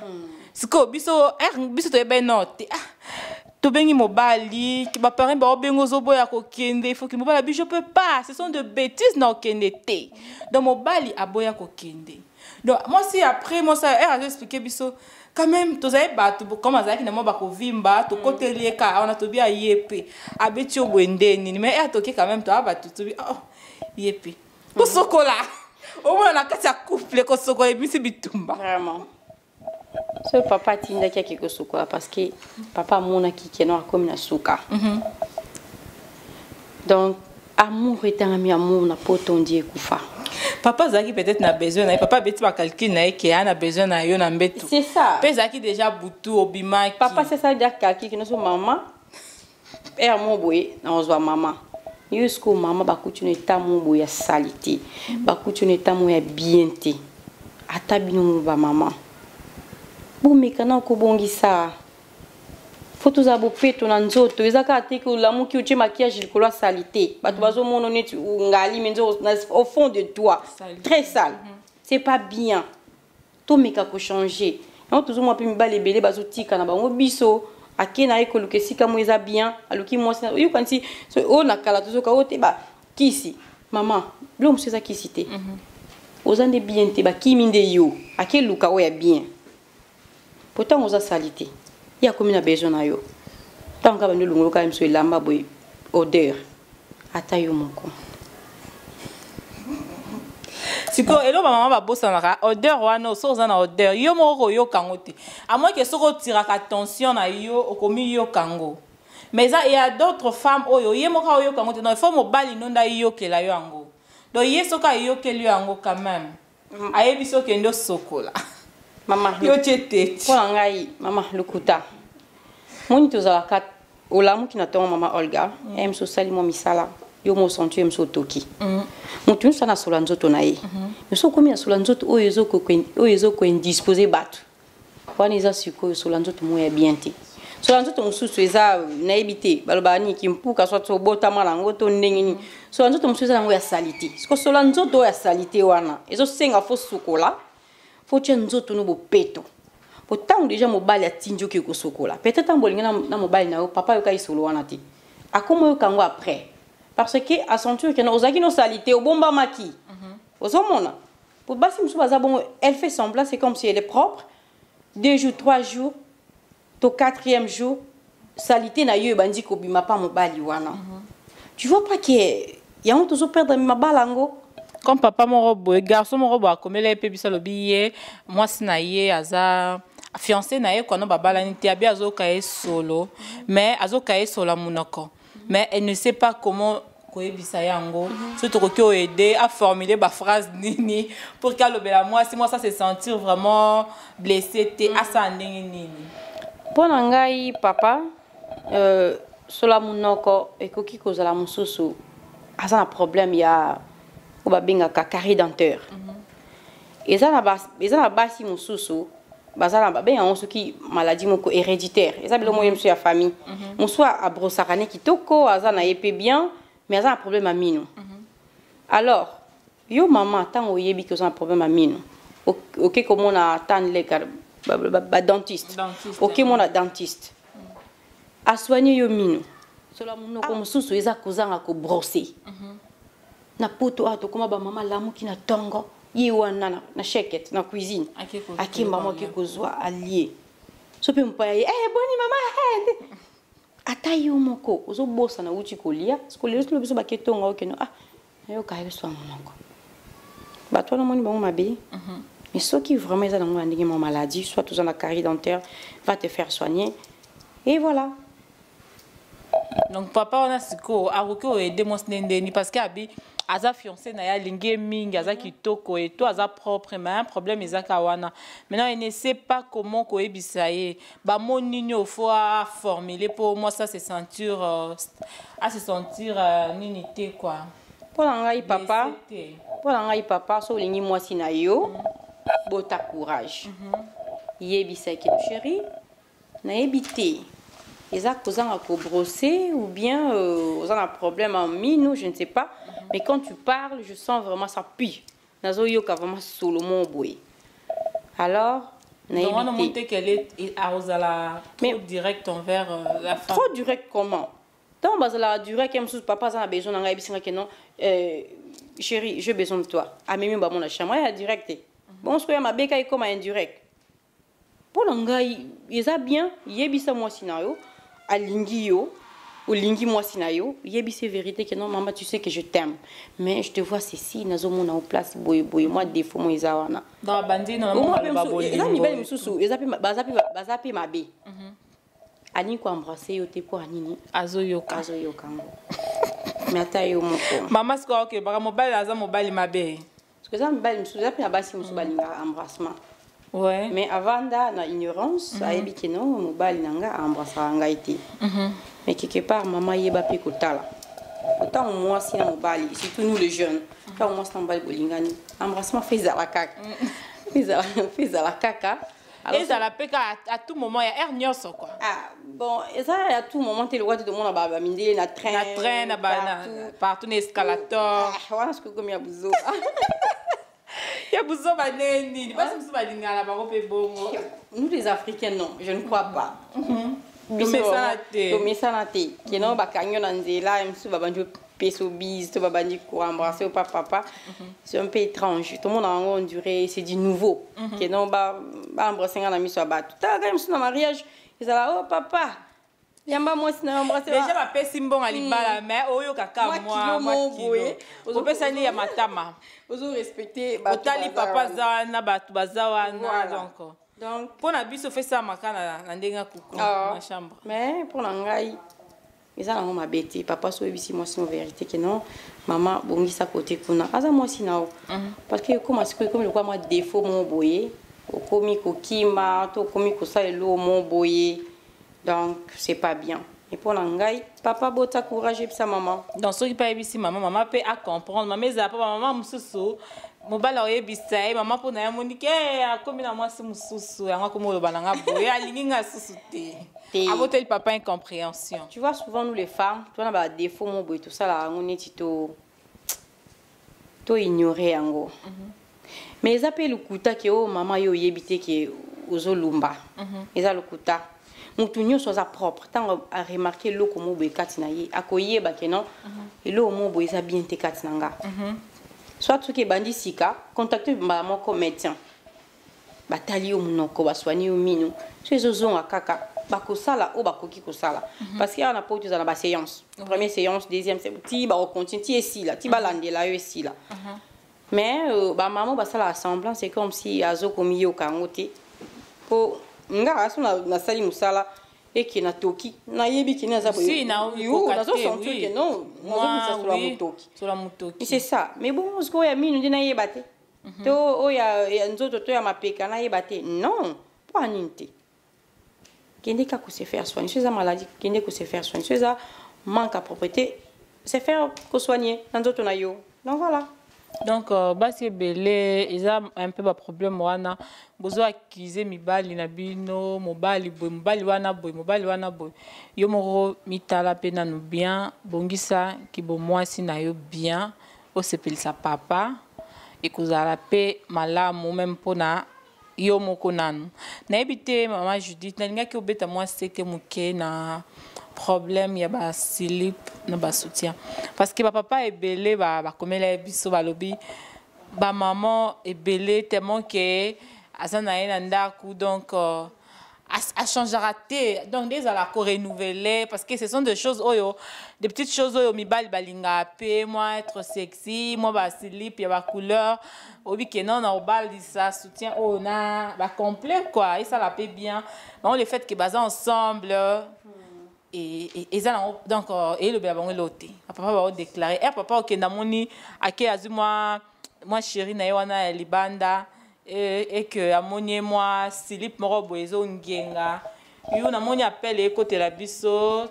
Sikoyo biso biso toyeba no te. Ah, tobengi mobali, baparent baobengi, ozoboya kokende, il faut que mobali abi: "Je peux pas, ce sont de bêtises, na okende te." Donc mobali aboya kokende. Donc mwasi, après mwasi ere azo expliquer biso quand même, tozali bato comme azalaki na mwa bakovimba, tokoteli ye ka wana, tobi aye mpe abeti yo boye nde nini. Mais ere toke quand même, toya bato, tobi: "Oh, ye mpe kosokola." Omona na kati ya couple, kosokola ebimisi bitumba. Vraiment, so papa atindaki ake kosukola parce que papa amonaki keno akomi na suka. Donc amour etangami, amour na poto ndi ekufa. Papa azalaki peut-être na besoin na ye. Papa abeti bacalcul na ye ke aya na besoin na yo na mbeto. C'est ça. Mpe ezalaki déjà butu, obimaki. Papa, c'est ça, dia calcul kino so mama ere mo boye nazwa mama yo. Sikoyo mama bakuti no eta mo boye ya sali te, bakuti no eta mo ya bien te. Ata bino mo bamama, bomeka na kobongisa, fo tozala bopeto na nzoto. Eza kaka te ke olamuki, otie maquillage likolo asali te, bato bazomona neti ngali, mais au fond de toi très sale. C'est pas bien. Tomeka kochanger yango. Tozomona mpe mibali ebele bazotika na bango biso, ake na ye koluka esika mo eza bien, aluki mwasi oyokanisi oyo na kala tozoka oyo te bakisi. Mama, biloko mosusu eza kisi te. Oza nde bien te, bakimi nde yo, ake luka oyo ya bien. Po ntango oza sali te, ye akomi na besoin na yo. Ntango kaka bandi olongolo kaka miso, elamba boye, odeur, ata yo moko. Sikoyo eloko bamama babosanaka, odeur wana, soki oza na odeur, yo moko koyoka yango te, à moins ke soki otiraka attention na yo, okomi yoka yango. Mais eza ya d'autres femmes oyo ye moko aoyoka yango te. Donc il faut mobali no nde ayokela yo yango. Donc ye soki ayokeli yo yango, quand même ayebi soki okende osokola. Mama, yo tie teti. Mpo na ngai, mama, lokuta moni tozalaka. Olamuki na ntongo, mama Olga, ye mosu osali mwa misala, yo mo osentu ye mosu otoki. Moto nyonso ana sola nzoto na ye. Mais okomi na sola nzoto oyo ezokoindisposer bato wana, eza sikoyo sola nzoto moko ya bien te. Sola nzoto mosusu eza, nayebi te balobaka nini, kimpuka, soit obotama nango to ndenge nini. Sola nzoto mosusu eza yango ya sali te. Siko sola nzoto oyo ya sali te wana ezosenga fo sukola, fo tia nzoto no bopeto. Po ntango déjà mobali atindi oke kosukola, peut-être ntango bolingi na mobali na yo, papa ayoka lisolo wana te, akoma oyoka yango après, parce que asentir ke ozalaki nosali te, obombamaki. Ozomona po basi mosusu baza bongo, elle fait semblant, c'est comme si elle est propre 2 jours, 3 jours to quatrième jour, salité na yo ebandi kobima pa mobali wana. Tu vois pas que yango tozoperdre mabala yango? Comme papa moko boye, garçon moko boye akomela ye mpe biso, alobi ye mwasi na ye aza fiancé na ye kwano, babalani te. Abi azoyoka ye solo, mais azoyoka ye solo ya monoko, mais elle ne sait pas comment koyebisa yango. So tokoki oaider aformuler baphrase nini pour ke alobela mwasi, mwasi ase sentir vraiment blessé te? Asala ndenge nini? Mpo na ngai, papa, solo ya monoko ekoki kozala mosusu aza na problème ya oyo babengaka carie dentaire. Eza na basi mosusu baza na, babenga yango soki maladie moko héréditaire, eza biloko moko ye mosusu ya famille. Mosusu abrosaka ne kitoko, aza na ye mpe bien, mais aza na problème ya mino. Alors yo mama, ntango oyebi ke oza na problème ya mino, oke komona tanleka badentiste, oke mona dentiste asoigne yo mino. Solo ya monoko mosusu eza kozanga kobrosser. Na poto awa tokóma, bamama alamuki na ntongo, ye wana na sheket na cuisine, akemba mo, ake kozwa alie. So mpe mopaya ye: "Eh, boni mama?" Eh, ata yo moko ozobosana wuti kolia. Siko lelo tolo biso baketonga, okende, ah, nayoka yo so ya monoko. Bato wana omoni bango mabe. Mais soki vraiment eza nango na ndenge mwa maladie, soit oza na carie dentaire, va te faire soigner et voilà. Donc papa wana sikoyo akoki oaider mwasi nde ndeni? Parce que abi aza fiancé na ye, alingi ye mingi, aza kitoko et tout, aza propre, mais un problème ezaka wana. Maintenant il ne sait pas comment koyebisa ye bamo nini ofo aformuler mpo mwasi ase sentir nini te quoi. Mpo na ngai papa, mpo na ngai papa, so olingi mwasi na yo, bota courage, yebisaki: "Chéri, nayebi te, eza kozanga kobrosser ou bien oza na problème en mino, je ne sais pas, mais quand tu parles, je sens vraiment ça pue, nazoyoka vraiment solo mo boye." Alors nayebi te qu'elle est azala trop direct envers la femme. Trop direct comment? Ntango bazalaka direct ya mosusu, papa aza na besoin na ngai, ayebisi ngai ke non, chéri, j'ai besoin de toi, amemi bango na chambre ya direct te. Bon, soki ya mabe ka ekóma indirect. Mpo na ngai eza bien, yebisa mwasi na yo, alingi yo, olingi mwasi na yo, yebisa vérité ke non, mama, tu sais que je t'aime, mais je te vois ceci, nazomona o place boye boye, mwa défaut mo eza wana. Eza mibali mosusu baza mpe mabe, alingi koembrasser yo te. Mpo anini? Azoyoka. Azoyoka yango, mais ata yo moko. Mama, sikoyo okebaka mobali aza mobali mabe. Parce que eza mibali mosusu, eza mpe na basi mosusu balingaka embrassement. Mais avanda na ignorance, ayebi ke non, mobali na nga aembrassaka ngai te. Mais quelque part, mama, yeba mpe kotala ntango mwasi na mobali, surtout nous les jeunes, ntango mwasi na mobali bolingani, embrassement fe ezala kaka, fe ezala kaka. Ezala mpe ka à tout moment, ya heure nyonso quoi. Ah bon, eza ya tout moment te, lokwa te tomona bamindele na train. Na train, na partout, na escalator. Wana soki okomi ya buzoba. Ya buzoba nde nini? Basi mosusu balingana na bango mpe bongo. Nous les Africains, non, je ne crois pas. Tomesana te. Tomesana te. Keno bakangi yo na nzela ya mosusu, babandi opesa bise to babandi koembrasser opa papa, c'est un peu étrange. Tomona yango, on dirait c'est du nouveau. Keno baembrasser nga na miso ya bato, talaka mosusu na mariage ezala: "Oh papa, yamba mwasi na embrasser." Déjà bapesi mbongo ya libala, mais oyokaka mwa kilo opesani ya matama. Ozorespecte. Otali papa aza wana, bato baza wana, donc donc mpo na biso fesamaka na ndenge ya kuku na chambre. Mais mpo na ngai eza nango mabe te. Papa, so oyebisi mwasi no vérité ke non, mama, bongisa kote kuna, aza mwasi na yo, parce que ekóma sikoyo, ekomi lokola mwa défaut mo boye, okomi kokima to okomi kosala eloko mo boye, donc c'est pas bien. Et mpo na ngai, papa, bota courage, yebisa mama. Donc soki mpe ayebisi mama, mama mpe acomprendre. Mama ezala mpo bamama mosusu, mobali oyebisa ye, mama mpo na ye amoni ke akomi na mwasi mosusu, yango akomi oloba na nga boye, alingi nga susu te, aboteli papa incompréhension. Tu vois, souvent nous les femmes, tona badéfaut mo boye, tosalaka yango neti to ignore yango. Mais eza mpe lokuta ke oyo mama, yo oyebi te ke ozolumba. Eza lokuta. Motu nyonso aza propre, ntango aremarquer eloko mo boye kati na ye, akoyeba ke non, eloko mo boye eza bien te kati na nga. Soit soki ebandi sika, contacte mbala moko médecin, batali yo monoko, baswani yo mino, so ezozonga kaka. Bakosala oyo bakoki kosala, parce que awa na poto ezala baséance, première séance, deuxième, ti bakocontinue ti esila, ti balandela yo esila. Mais bamama basalaka semblant, c'est comme si azokomiyoka yango te. Po nga so nasali mosala eke natoki, nayebi kini aza nazosentir ke non, nazobimisa solo ya motoki. Solo motoki. C'est ça. Mais bon, sikoyo ya mino nde nayeba te, to oyo ya nzoto to ya mapeka nayeba te. Non, mpo anini te? Kende kaka kose faire soigner. So eza maladie, kende kose faire soigner. So eza manque ya propreté, se faire kosoigner na nzoto na yo. Donc voilà. Donc basi ebele eza un peu baproblème wana. Bozo accuser mibali na bino, mobali boye, mobali wana boye, mobali wana boye. Yo moko mitala mpe nanu bien, bongisa kibomwasi na yo bien, osepelisa papa, ekozala mpe malamu même mpona yo moko. Nanu nayebi te, mama Judith, nalingaki obeta mwa sete moke na problème ya baslip na basoutien, parce que bapapa ebele bakomela ye biso, balobi bamama ebele tellement ke aza na ye na ndako, donc achangeaka te. Donc nde ezala korenouveler, parce que ce sont des choses oyo, des petites choses oyo mibali balingaka mpe, mwa être sexy, mwa baslip ya bacouleur. Oyebi ke non, na obalisa soutien oyo na bacomplet quoi, esala mpe bien bango. Le fait ke baza ensemble eza nango, donc eyelobela bango elo te. Papa baodéclare ere papa okende, amoni ake azwi mwa chéri na ye wana ya libanda, e ke amoni ye mwa slip moko boye ezongenga. Yo namoni appel ekotela biso.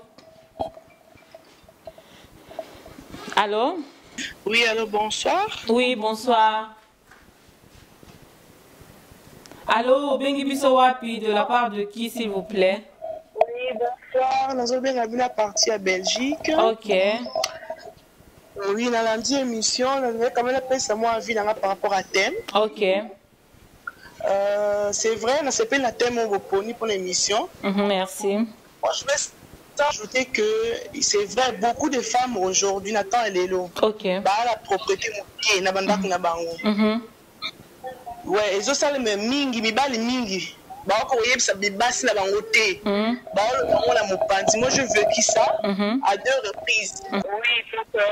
Allo? Oui, allô, bonsoir. Oui, bonsoir. Allô, obengi biso wapi, de la part de qui, s'il vous plaît? Oui, bonsoir. Nazobenga bino à partir ya Belgique. Ok. Oui, nalandi émission, nalingi quand même napesa mwa avis nanga par rapport à thème. Ok. C'est vrai, nasepeli na thème oyo boponi pour l'émission. Merci. Moi, je vais ajouter que c'est vrai, beaucoup de femmes aujourd'hui, na temps elelo, baa la propreté moke na bandako na bango. Ouais, ezosalema mingi, mibali mingi baoka koyebisa basi na bango te, baoloba bango na mopanzi. Moi, je vécu ça à deux reprises. Oui, donc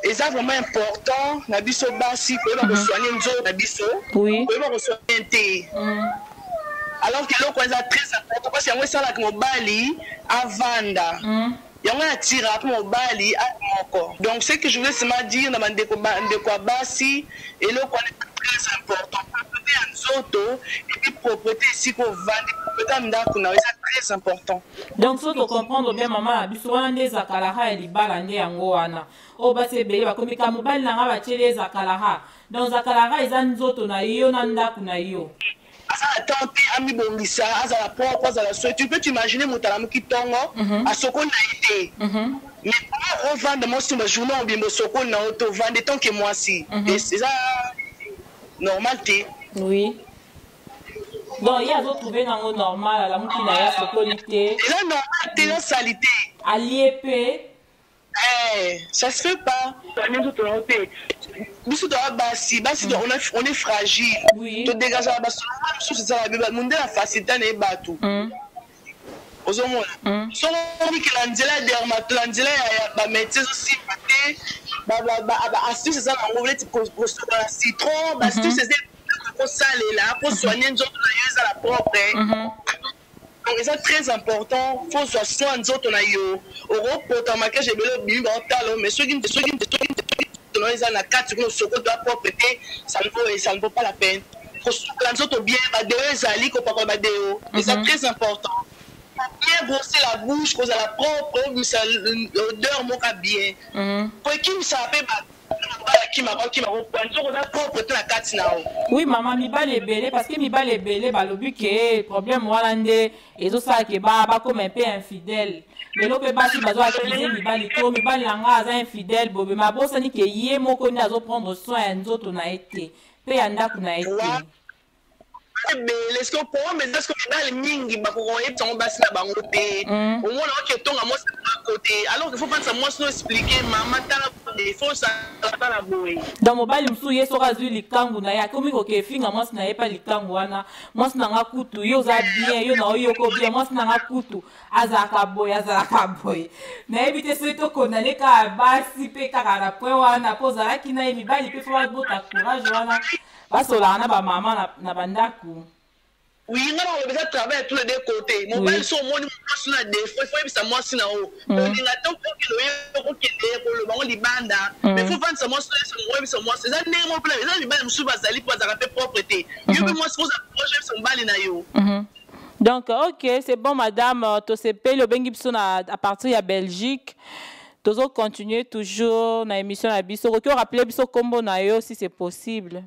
eza vraiment important na biso basi koyeba kosoigne nzoto na biso, koyeba kosoigne te, alors que eloko eza très important, parce yango esalaka mobali avanda, yango atira mpe mobali moko. Donc ce que je voulais seulement dire na bandeko, bandeko ya basi, eloko wana eza très important, propreté ya nzoto et puis propreté esika ovandi, propreté ya ndako na yo eza très important. Donc so tocomprendre bien, mama na biso, wana nde ezakalaka ya libala, nde yango wana oyo basi ebele bakomi ka mobali na nga batieli ezakalaka. Donc zakalaka eza nzoto na yo na ndako na yo. Aza na temps te amibongisa, azala propre, azala soin. Tu peux t'imaginer, moto alamuki ntongo, asokoli na ye te, mais comment ovanda mwasi bajournée mobimba osokoli na yo te, ovande tant que mwasi? Eza normal te. Oui, donc ye azotrouve nango normal, alamuki na ye, asokoli te. Eza normal te, eza sali te. Alie mpe. Eh, ça se fait pas. Nzoto na yo te, biso toya basi, basi on est fragile. Todégageaka basolo mosusu, ezala mondele afacilité na ye bato. Ozomona, soki omikela nzela ya dermato, na nzela ya bamédecin ezosimba te, baastuce eza nango neti kosokola na citron, baastuce eza kosalela po soigner nzoto na yo ezala propre. Donc eza très important, faut zwa soin nzoto na yo. Okopota maquillage ebele, obimi, baotala, mais soki nzoto na yo eza na kati kuna osokoto ya propre te, ça ne vaut pas la peine. Kosukola nzoto bien, badeo ezali, kopakola badeo eza très important. Bien brosser la bouche, kozala propre, obimisa odeur moko ya bien, po ekimisaka mpe bato bakimaka, okimaka okwa nzoko oza propre te na kati na yo. Oui, mama, mibali ebele, parce que mibali ebele balobi ke problème wana nde ezosala ke bakoma mpe infidèle. Lelo mpe basi bazo accuser mibali to mibali na nga aza infidèle bobe, ma bosani ke ye moko nde azoprendre soin ya nzoto na ye te mpe ya ndako na ye te. Ebele ce que problème eza ce que mibali mingi bakoka koyebisa yango basi na bango te. Omona oke etonga mwasi ako te, alors que faut fandisa mwasi no expliquer: mama, tala. défaut osala boye. Donc mobali mosusu ye soki azwi likangu na ye, akomi koke efinga mwasi na ye mpa likangu wana: "Mwasi na nga kutu, yo oza bien, yo na oyoko bien, mwasi na nga kutu azalaka boye, azalaka boye." Nayebi te soki tokondane kaka basi mpe kaka na point wana, mpo ozalaki na ye. Mibali mpe fo babota courage wana, basolaka na bamama na bandako. Oui, nga na eza travail tous les deux côtés. Mobali, so omoni mwasi na défaut, il faut yebisa mwasi na yo. Olinga te okokende, oye okokende koloba ngo libanda, mais faut vandisa mwasi na oyebisa mwasi. Eza ndenge moko mpe eza mibali mosusu bazali mpo azalaka mpe propre te. Yo mpe mwasi, oza proche, oyebisa mobali na yo. Donc ok, c'est bon madame, tosepeli obengi biso na à partir ya Belgique. Tozocontinue toujours na émission na biso. Okoki orappeler biso nkombo na yo si c'est possible?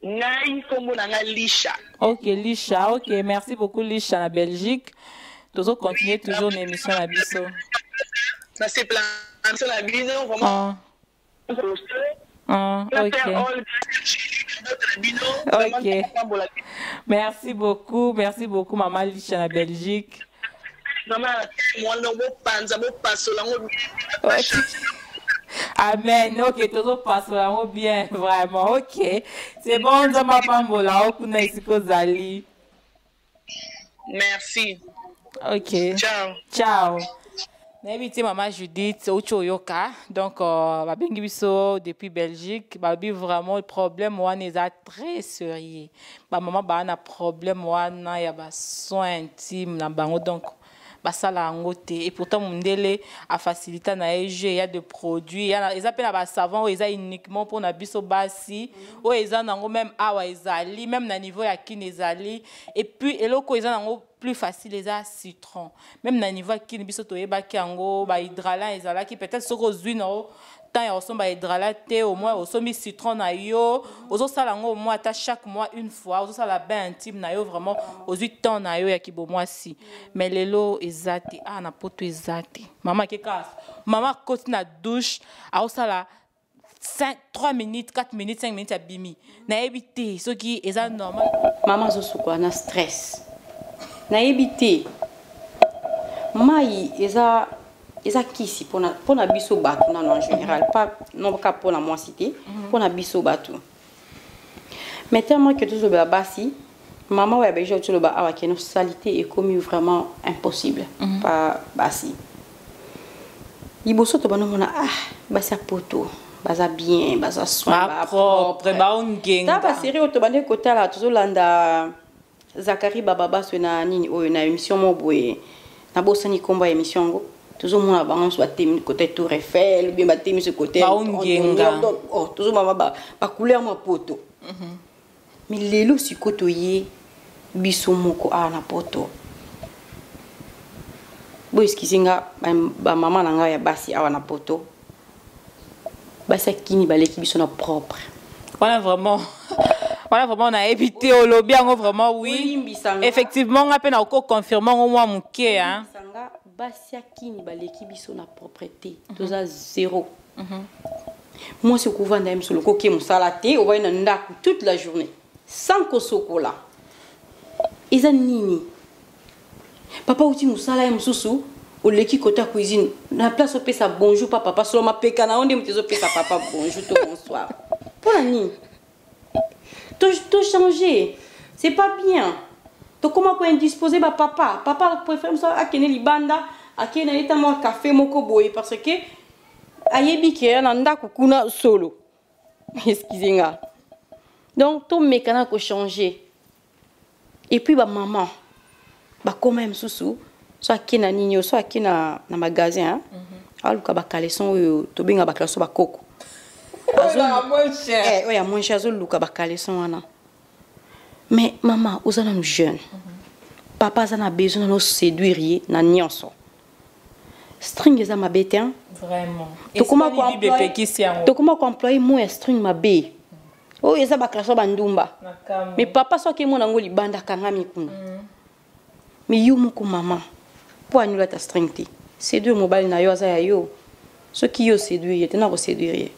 Ngai, nkombo na ngai Lisha. Ok Lisha, ok, merci beaucoup Lisha na Belgique. Tozocontinue toujours na émission na biso. Nasepela na na bino vraiment. Ah, ok. Ok. Merci beaucoup, merci beaucoup Maman Lisha na Belgique. Vraiment, mwana bopanza, bopasola yango. Ok. Amen. Ok, tozopasola yango bien, vraiment. Ok. C'est bon, Nzambe apambola okuna esika ozali. Merci. Ok. Ciao. Ciao. Nayebi te, mama Judith, outi oyoka. Donc babengi biso depuis Belgique, balobi vraiment problème wana eza très sérieux. Bamama baa na problème wana ya basoin intime na bango, donc basala yango te. Et pourtant mondele afacilita na ye jeu ya de produit, eza mpe na basavon oyo eza uniquement mpona biso basi, oyo eza nango même awa ezali, même na niveau ya Kini ezali. Et puis eloko eza nango plus facile eza citron. Même na niveau ya Kini, biso toyebaki yango, bahydralin ezalaki. Peut-être soki ozwi na yo temps ya kosomba hydralin te, au moins osombi citron na yo, ozosala yango au moins ata chaque mois une fois, ozosala bain intime na yo, vraiment ozwi temps na yo ya kibomwasi. Mais lelo eza te. Awa na Poto eza te. Mama akeka, mama akoti na douche, aosala 5, 3 minutes, 4 minutes, 5 minutes, abimi. Nayebi te soki eza normal. Mama azosukola na stress. Nayebi te, mai eza kisi mpona biso bato nano en général, pas non kaka mpona mwasi te, mpona biso bato. Mais tellement que tozolobela basi, mama oyo ya Belgique toloba awa keno salité ekomi vraiment impossible pa basi. Liboso tobanda omona, ah, basi ya Poto baza bien, baza soin, bapropre, baongenga. Ta basérie oyo tobandi kotala, tozolanda Zakari Bababaswe na nini oyo na émission mo boye, nabosani nkombo ya émission yango, tozomona bango nyonso batemi côté Tour Eiffel, bien batemi ce côté. Baongenga. Oh, tozomama bacouleur mwa Poto. Mais lelo sikoyo toye biso moko awa na Poto, boexcuser nga, bamama na ngai ya basi awa na Poto, basi akini baleki biso na propre. Wana vraiment nayebi te, olobi yango vraiment, oui. Olimbisa nga. Effectivement, nga mpe nakoki confirme yango mwa moke, hein. Sanga basi akini baleki biso na propreté, toza zéro. Mwasi okovanda ye mosolo, okoki mosala te, ovandi na ndako toute la journée sans kosokola, eza nini? Papa uti mosala, ye mosusu oleki kota ya cuisine, na place opesa bonjour pa papa, solo mapeka na yo nde moto ezopesa papa bonjour to bonsoir. Mpona nini to changer? C'est pas bien. Tokóma koindisposer bapapa. Papa préfère mosu akende libanda, akende na ye ta mwa café moko boye, parce que ayebi ke na ndako kuna solo. Excuse nga. Donc tomeka na kochanger. Et puis bamama bakóma ye mosusu so ake na nini, so ake na magasin, hein? Aluka bacaleçon oyo tobenga bacaleçon bakoko. Moins cher. Eh, oyo ya moins cher, azoluka bacaleçon wana. Mais mama, oza nanu jeune, papa aza na besoin nano séduire ye na nyonso. String eza mabe te, hein? Vraiment. Tokoma Esika Bible epekisi yango. Tokoma koemployer mot ya string mabe, oyo eza bacaleçon bandumba. Makambo. Mais papa soki emona yango libanda, akangami kuna. Mais yo moko mama, mpo anulata string te, séduire mobali na yo, aza ya yo. Soki yo séduire ye te, na koséduire ye.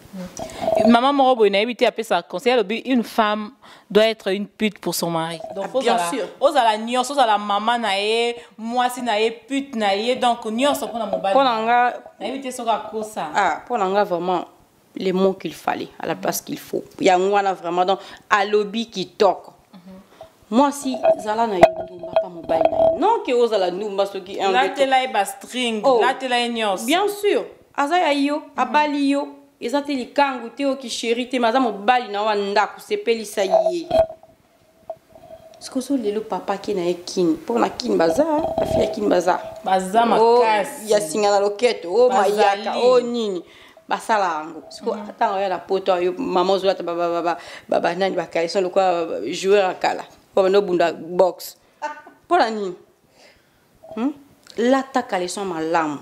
Maman moko boye nayebi te apesaka conseil, alobi une femme doit être une pute pour son mari. Donc Ah, bien sûr. Ozala nyonso, ozala mama na ye, mwasi na ye, pute na ye, donc nyonso mpona mobali. Mpo na nga Nayebi te soki akosa. Ah, mpo na nga vraiment, les mots qu'il fallait à la place qu'il faut, yango wana vraiment. Donc alobi kitoko. Mwasi, zala na yo ndumba pa mobali na yo, non ke ozala ndumba soki un, deux, Latela ye bastring. Oh. Latela ye nyonso. Bien sûr, aza ya yo, abali yo, eza te likangu te, oki chéri te, mais aza mobali na wa ndako, sepelisa ye. Soki ozo lelo papa ake na ye Kini, mpo na Kini baza bafille ya Kini baza Baza Oh, makasi. ya singa na loketo o Bazali. mayaka o nini, basala yango. Siko ntango oya na poto, yo mama ozolata banani, bacaleçon lokola joueur ya kala po bando obunda boxe, mpo na nini? Lata caleçon malamu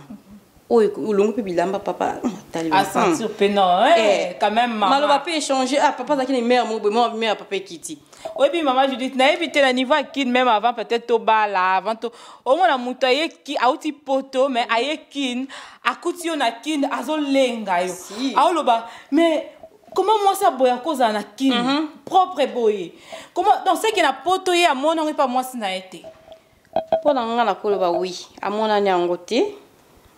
oyo olongo mpe bilamba papa atali. Asentir mpe non, eh, quand même mama. Maloba mpe échange. Ah, papa azalaki na mare mo boye, mwa mare ya papa ekiti. Oyebi mama Judith, nayebi te na niveau ya Kine, même avant peut-être tobala, avant to omona moto aye auti poto, mais aye Kine, akuti yo na Kine, azolenga yo. Si. Aoloba mais comment mwasi aboya kozala na Kine propre boye? Comment? Donc seke na poto ye amoni yango epa mwasi na ye te. Mpo na nga nakoloba oui, amonani yango te.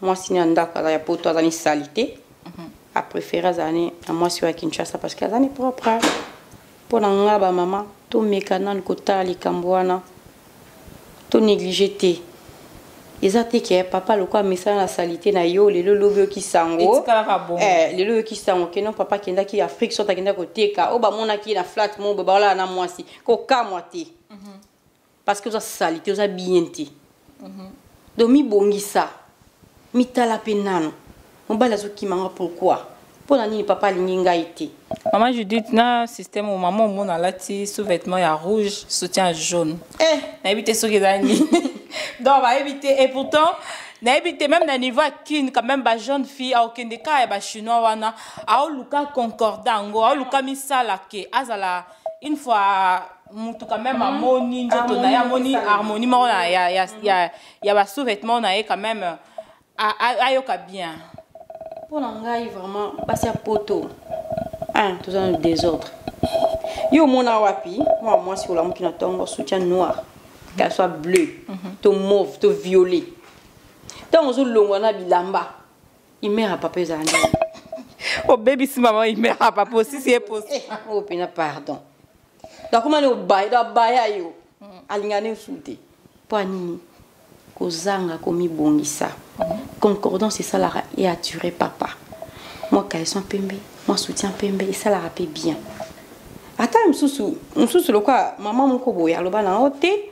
Mwasi ni ya ndako aza ya poto, aza ni sali te, apréféré azala ni na mwasi oyo ya Kinshasa parce que aza ni propre. Mpo na nga, bamama, tomeka nanu kotala likambo wana, tonéglige te. Eza te ke papa lokola amesana na saleté na yo, lelo lobi oyoki sango. Etikalaka bongo. Eh, lelo oyoki sango ke non, papa akendaki Afrique, soit akendaki koteka, oyo bamonaki ye na flat mo boye, baolala na mwasi, kokamwa te parce que oza saleté, oza bien te. Donc mibongisa, mitala mpe nano mobali azokimanga pourquoi, mpo na nini papa alingi ngai te. Mama Judith, na système oyo mama omona alati sous-vêtement ya rouge, soutien ya jaune. Eh. Nayebi te soki eza nini. Donc bayebi te, et pourtant nayebi te, même na niveau ya Kine quand même, bajeune fille aokende kaka ya bachinois wana, aoluka concordat yango, aoluka misala ke azala une fois mutu quand même amoni nzoto na ye, amoni harmonie moko na ya basous-vêtement na ye, quand même ayoka bien. Mpo na ngai vraiment, basi ya poto un toza na désordre. Yo omona wapi mwa mwasi olamuki na ntongo, soutien noir, qu'elle soit bleu to mauve to violet, ntango ozolongwa na bilamba, humeur ya papa ezala ndenge? Obebisi mama, humeur ya papa osisi ye posi. Eh, oyo mpena pardon, nakoma ni obaya, do abaya yo, alingana ne su te. Mpo anini? Kozanga komibongisa. Concordance esalaka e attirer papa. Mwa caleçon pembe, mwa soutien pembe esalaka mpe bien. Ata mosusu mosusu lokola mama moko boye aloba na yango te: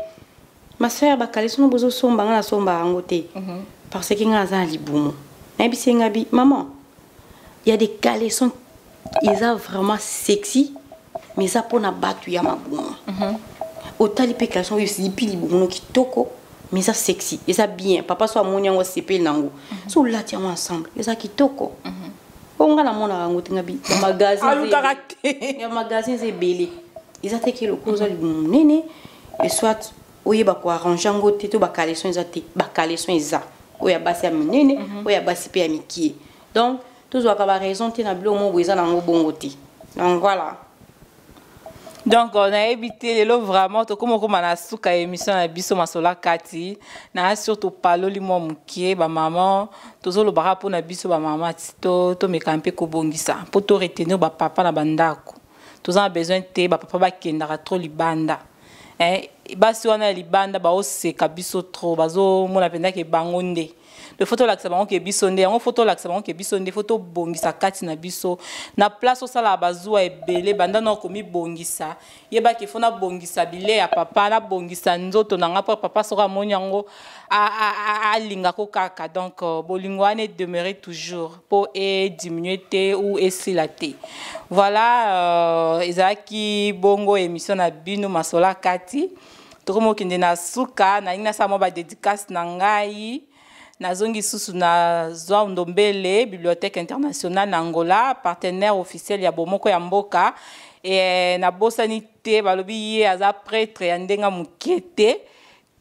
ma sœur, bacaleçon no bozosomba, nga nasomba yango te parce que nga naza na libumu. Nayebisi ye nga bi: maman, il y a des caleçons eza vraiment sexy, mais eza mpona bato ya mabumu. Otali mpe caleçon oyo esipi libumu no kitoko, mais eza sexy, eza bien, papa so amoni yango asepeli nango. So olati yango ensemble, eza kitoko. Oyo nga namonaka yango te, nga bi bamagasin Alukaka te. Ya magasin eza ebele. Eza te ke lokola oza libumu monene e soit oyeba koarrange yango te to bacaleçon eza te. Bacaleçon eza oyo ya basi ya minene, oyo ya basi mpe ya mikie. Donc tozwaka baraison te na biloko moko boye eza nango bongo te. Donc voilà. Donc nayebi te, lelo vraiment tokómi okóma na suka ya émission na biso Masolo Kati. Na surtout paloli mwa mokie bamama, tozolobaka mpona biso bamama, tomeka mpe kobongisa mpo toretenir bapapa na bandako. Toza na besoin te bapapa bakendaka trop libanda. Eh, basi wana ya libanda baoseka biso trop, bazomona mpenza ke bango nde le faut tolakisa bango ke biso nde yango, faut tolakisa bango ke biso nde faut tobongisa kati na biso. Na place osalaka bazuwa ebele, banda na komibongisa, yebaki faut nabongisa bilei ya papa, nabongisa nzoto na nga mpo papa soki amoni yango alingako kaka. Donc bolingo wana edemeure toujours mpo ediminue te ou esila te. Voilà, ezalaki bongo émission na bino Masolo Kati. Tokomi okende na suka. Nalingi nasala mwa badédicace na ngai. Nazongi susu na Zwa Ndombele Bibliothèque Internationale na Angola, partenaire officiel ya Bomoko ya Mboka. E, nabosani te, balobi ye aza prêtre ya ndenge moke te.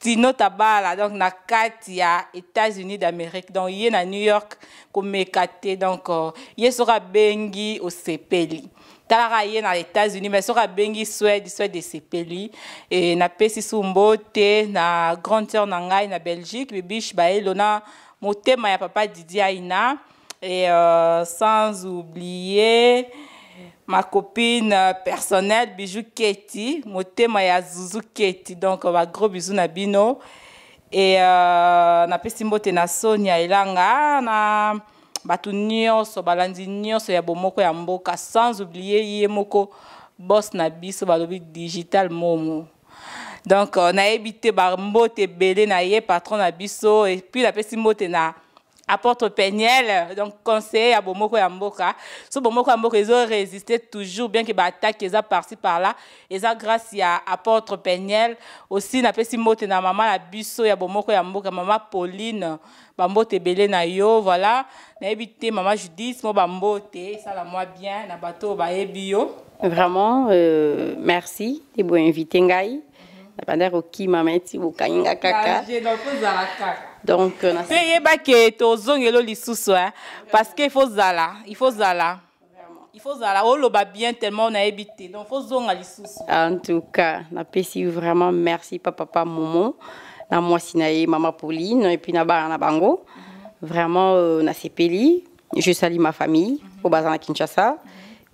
Tino Tabala, donc na kati ya États-Unis d'Amérique, donc ye na New York komeka te, donc ye soki abengi osepeli. Talaka ye na États-Unis, mais soki abengi Suède, Suède esepeli. E napesi su mbote na grande sœur na ngai na Belgique, Bibiche Baelo, na motema ya papa Didier Aina, et sans oublier ma copine personnelle Bijou Keti, motema ya Zuzu Keti. Donc ba gros bisous na bino. Et napesi mbote na Sonia Elanga, na bato nyonso balandi nyonso ya bomoko ya mboka, sans oublier ye moko boss na biso balobi digital Momo. Donc nayebi te ba mbote ebele na ye patron na biso. Et puis napesi mbote na apôtre Peniel, donc conseiller ya bomoko ya mboka. So bomoko ya mboka ils ont résisté toujours, bien que ba attaque eza par-ci par-là, eza grâce ya apôtre Peniel. Aussi napesi mbote na mama na biso ya bomoko ya mboka, mama Pauline, ba mbote ebele na yo. Voilà, nayebi te mama Judith mo ba mbote sala moi bien na bato bayebi yo. Vraiment merci de bo inviter ngai. Na banda kokima meti bokangi kaka. Donc pe yeba ke tozongelo lisusu, hein, parce que il faut zala, il faut zala. Il faut zala oloba bien tellement on a évité. Donc faut zonga lisusu. En tout cas, napesi vraiment merci papa Momo, na mwasi na ye mama Pauline et puis na bana na bango. Vraiment na sepeli, je salue ma famille au bazar na Kinshasa,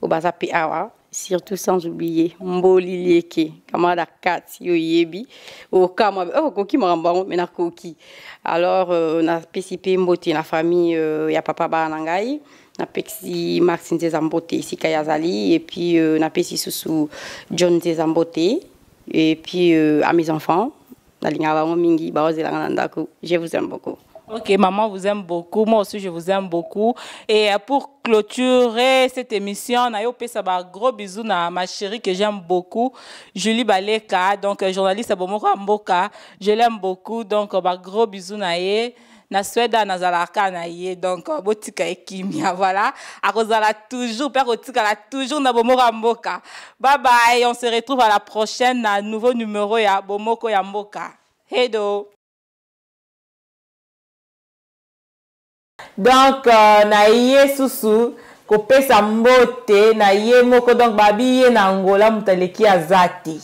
au bazar PAA. Surtout sans oublier Mboli Lieke, camarade 4 yo yebi, au kama oh koki makambo mais na koki. Alors na PCP mbote na famille ya papa ba na ngai, na pexi Max Nzeza mbote esika ya zali, et puis na pesi susu John Nzeza mbote, et puis à mes enfants, na linga bango mingi ba ozela na ndako. Je vous aime beaucoup. Ok, maman vous aime beaucoup, moi aussi je vous aime beaucoup. Et pour clôturer cette émission, na yo pesa ba gros bisous na ma chérie que j'aime beaucoup, Julie Baleka, donc journaliste à Bomoko Mboka, je l'aime beaucoup, donc ba gros bisous na ye. Na Suède na zalaka na ye, donc botika ekimia, voilà. Akozala toujours, père otika la toujours na Bomoko Mboka. Bye bye, on se retrouve à la prochaine na nouveau numéro ya Bomoko ya Mboka. Hello. Donc na ye susu kopesa mbote na ye moko, donc babi ye na Angola moto aleki aza te.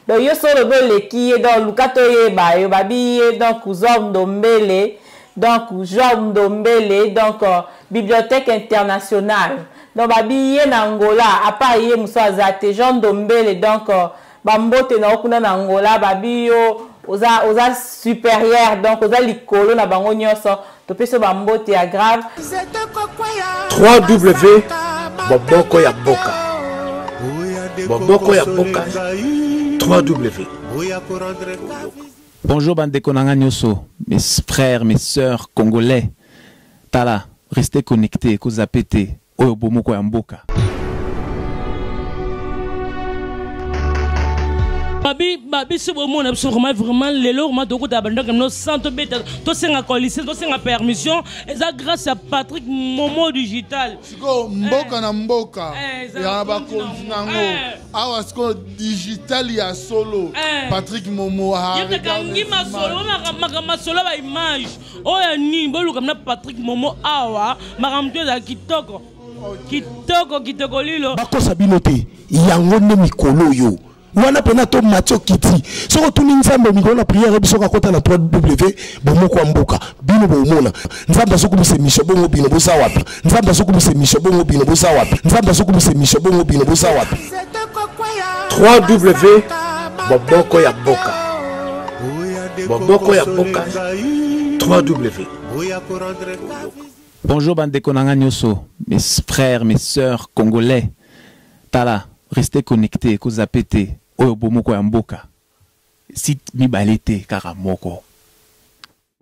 Donc yo solo olobi oleki ye, donc luka toyeba yo, babi ye donc Zor Ndombele, donc Joao Ndombele, donc bibliothèque internationale. Donc babi ye na Angola, à part ye moso aza te, Jean Ndombele, donc ba mbote na okuna na Angola, babi yo oza, oza supérieur, donc oza likolo na bango nyonso, topesi ba mbote ya grave. 3W Boboko ya Boka. Boboko ya Boka. 3W. Bonjour bandeko na nga nyonso, mes frères, mes sœurs congolais. Tala, restez connectés, kozape te, oyo bomoko ya mboka. Babi, babi, si bomona biso vraiment, vraiment, lelo, vraiment, tokota bandako no sans tobeta, tosenga coalition, tosenga permission, eza grâce à Patrick Momo Digital. Siko mboka na mboka, ya bakonzi nango. Awa siko digital ya solo. Patrick Momo a Ye kangi masolo, makambo masolo ba image. Oyo nini boluka na Patrick Momo awa, makambo eza kitoko. Kitoko, kitoko lilo. Bakosa bino te, yango nde mikolo yo. Wana pena to matio kiti. Soko tuni nzambe mikolo na prière biso ka kota na 3W bomoko ya mboka. Bino bomona. Nzambe azokumisa émission bongo bino boza wapi? Nzambe azokumisa émission bongo bino boza wapi? Nzambe azokumisa émission bongo bino boza wapi? 3W Boboko ya Boka. Boboko ya Boka. 3W. Bonjour bandeko na nga nyonso, mes frères, mes sœurs congolais. Tala, restez connectés, kozape te, oyo bomoko ya mboka. Site mibale te kaka moko.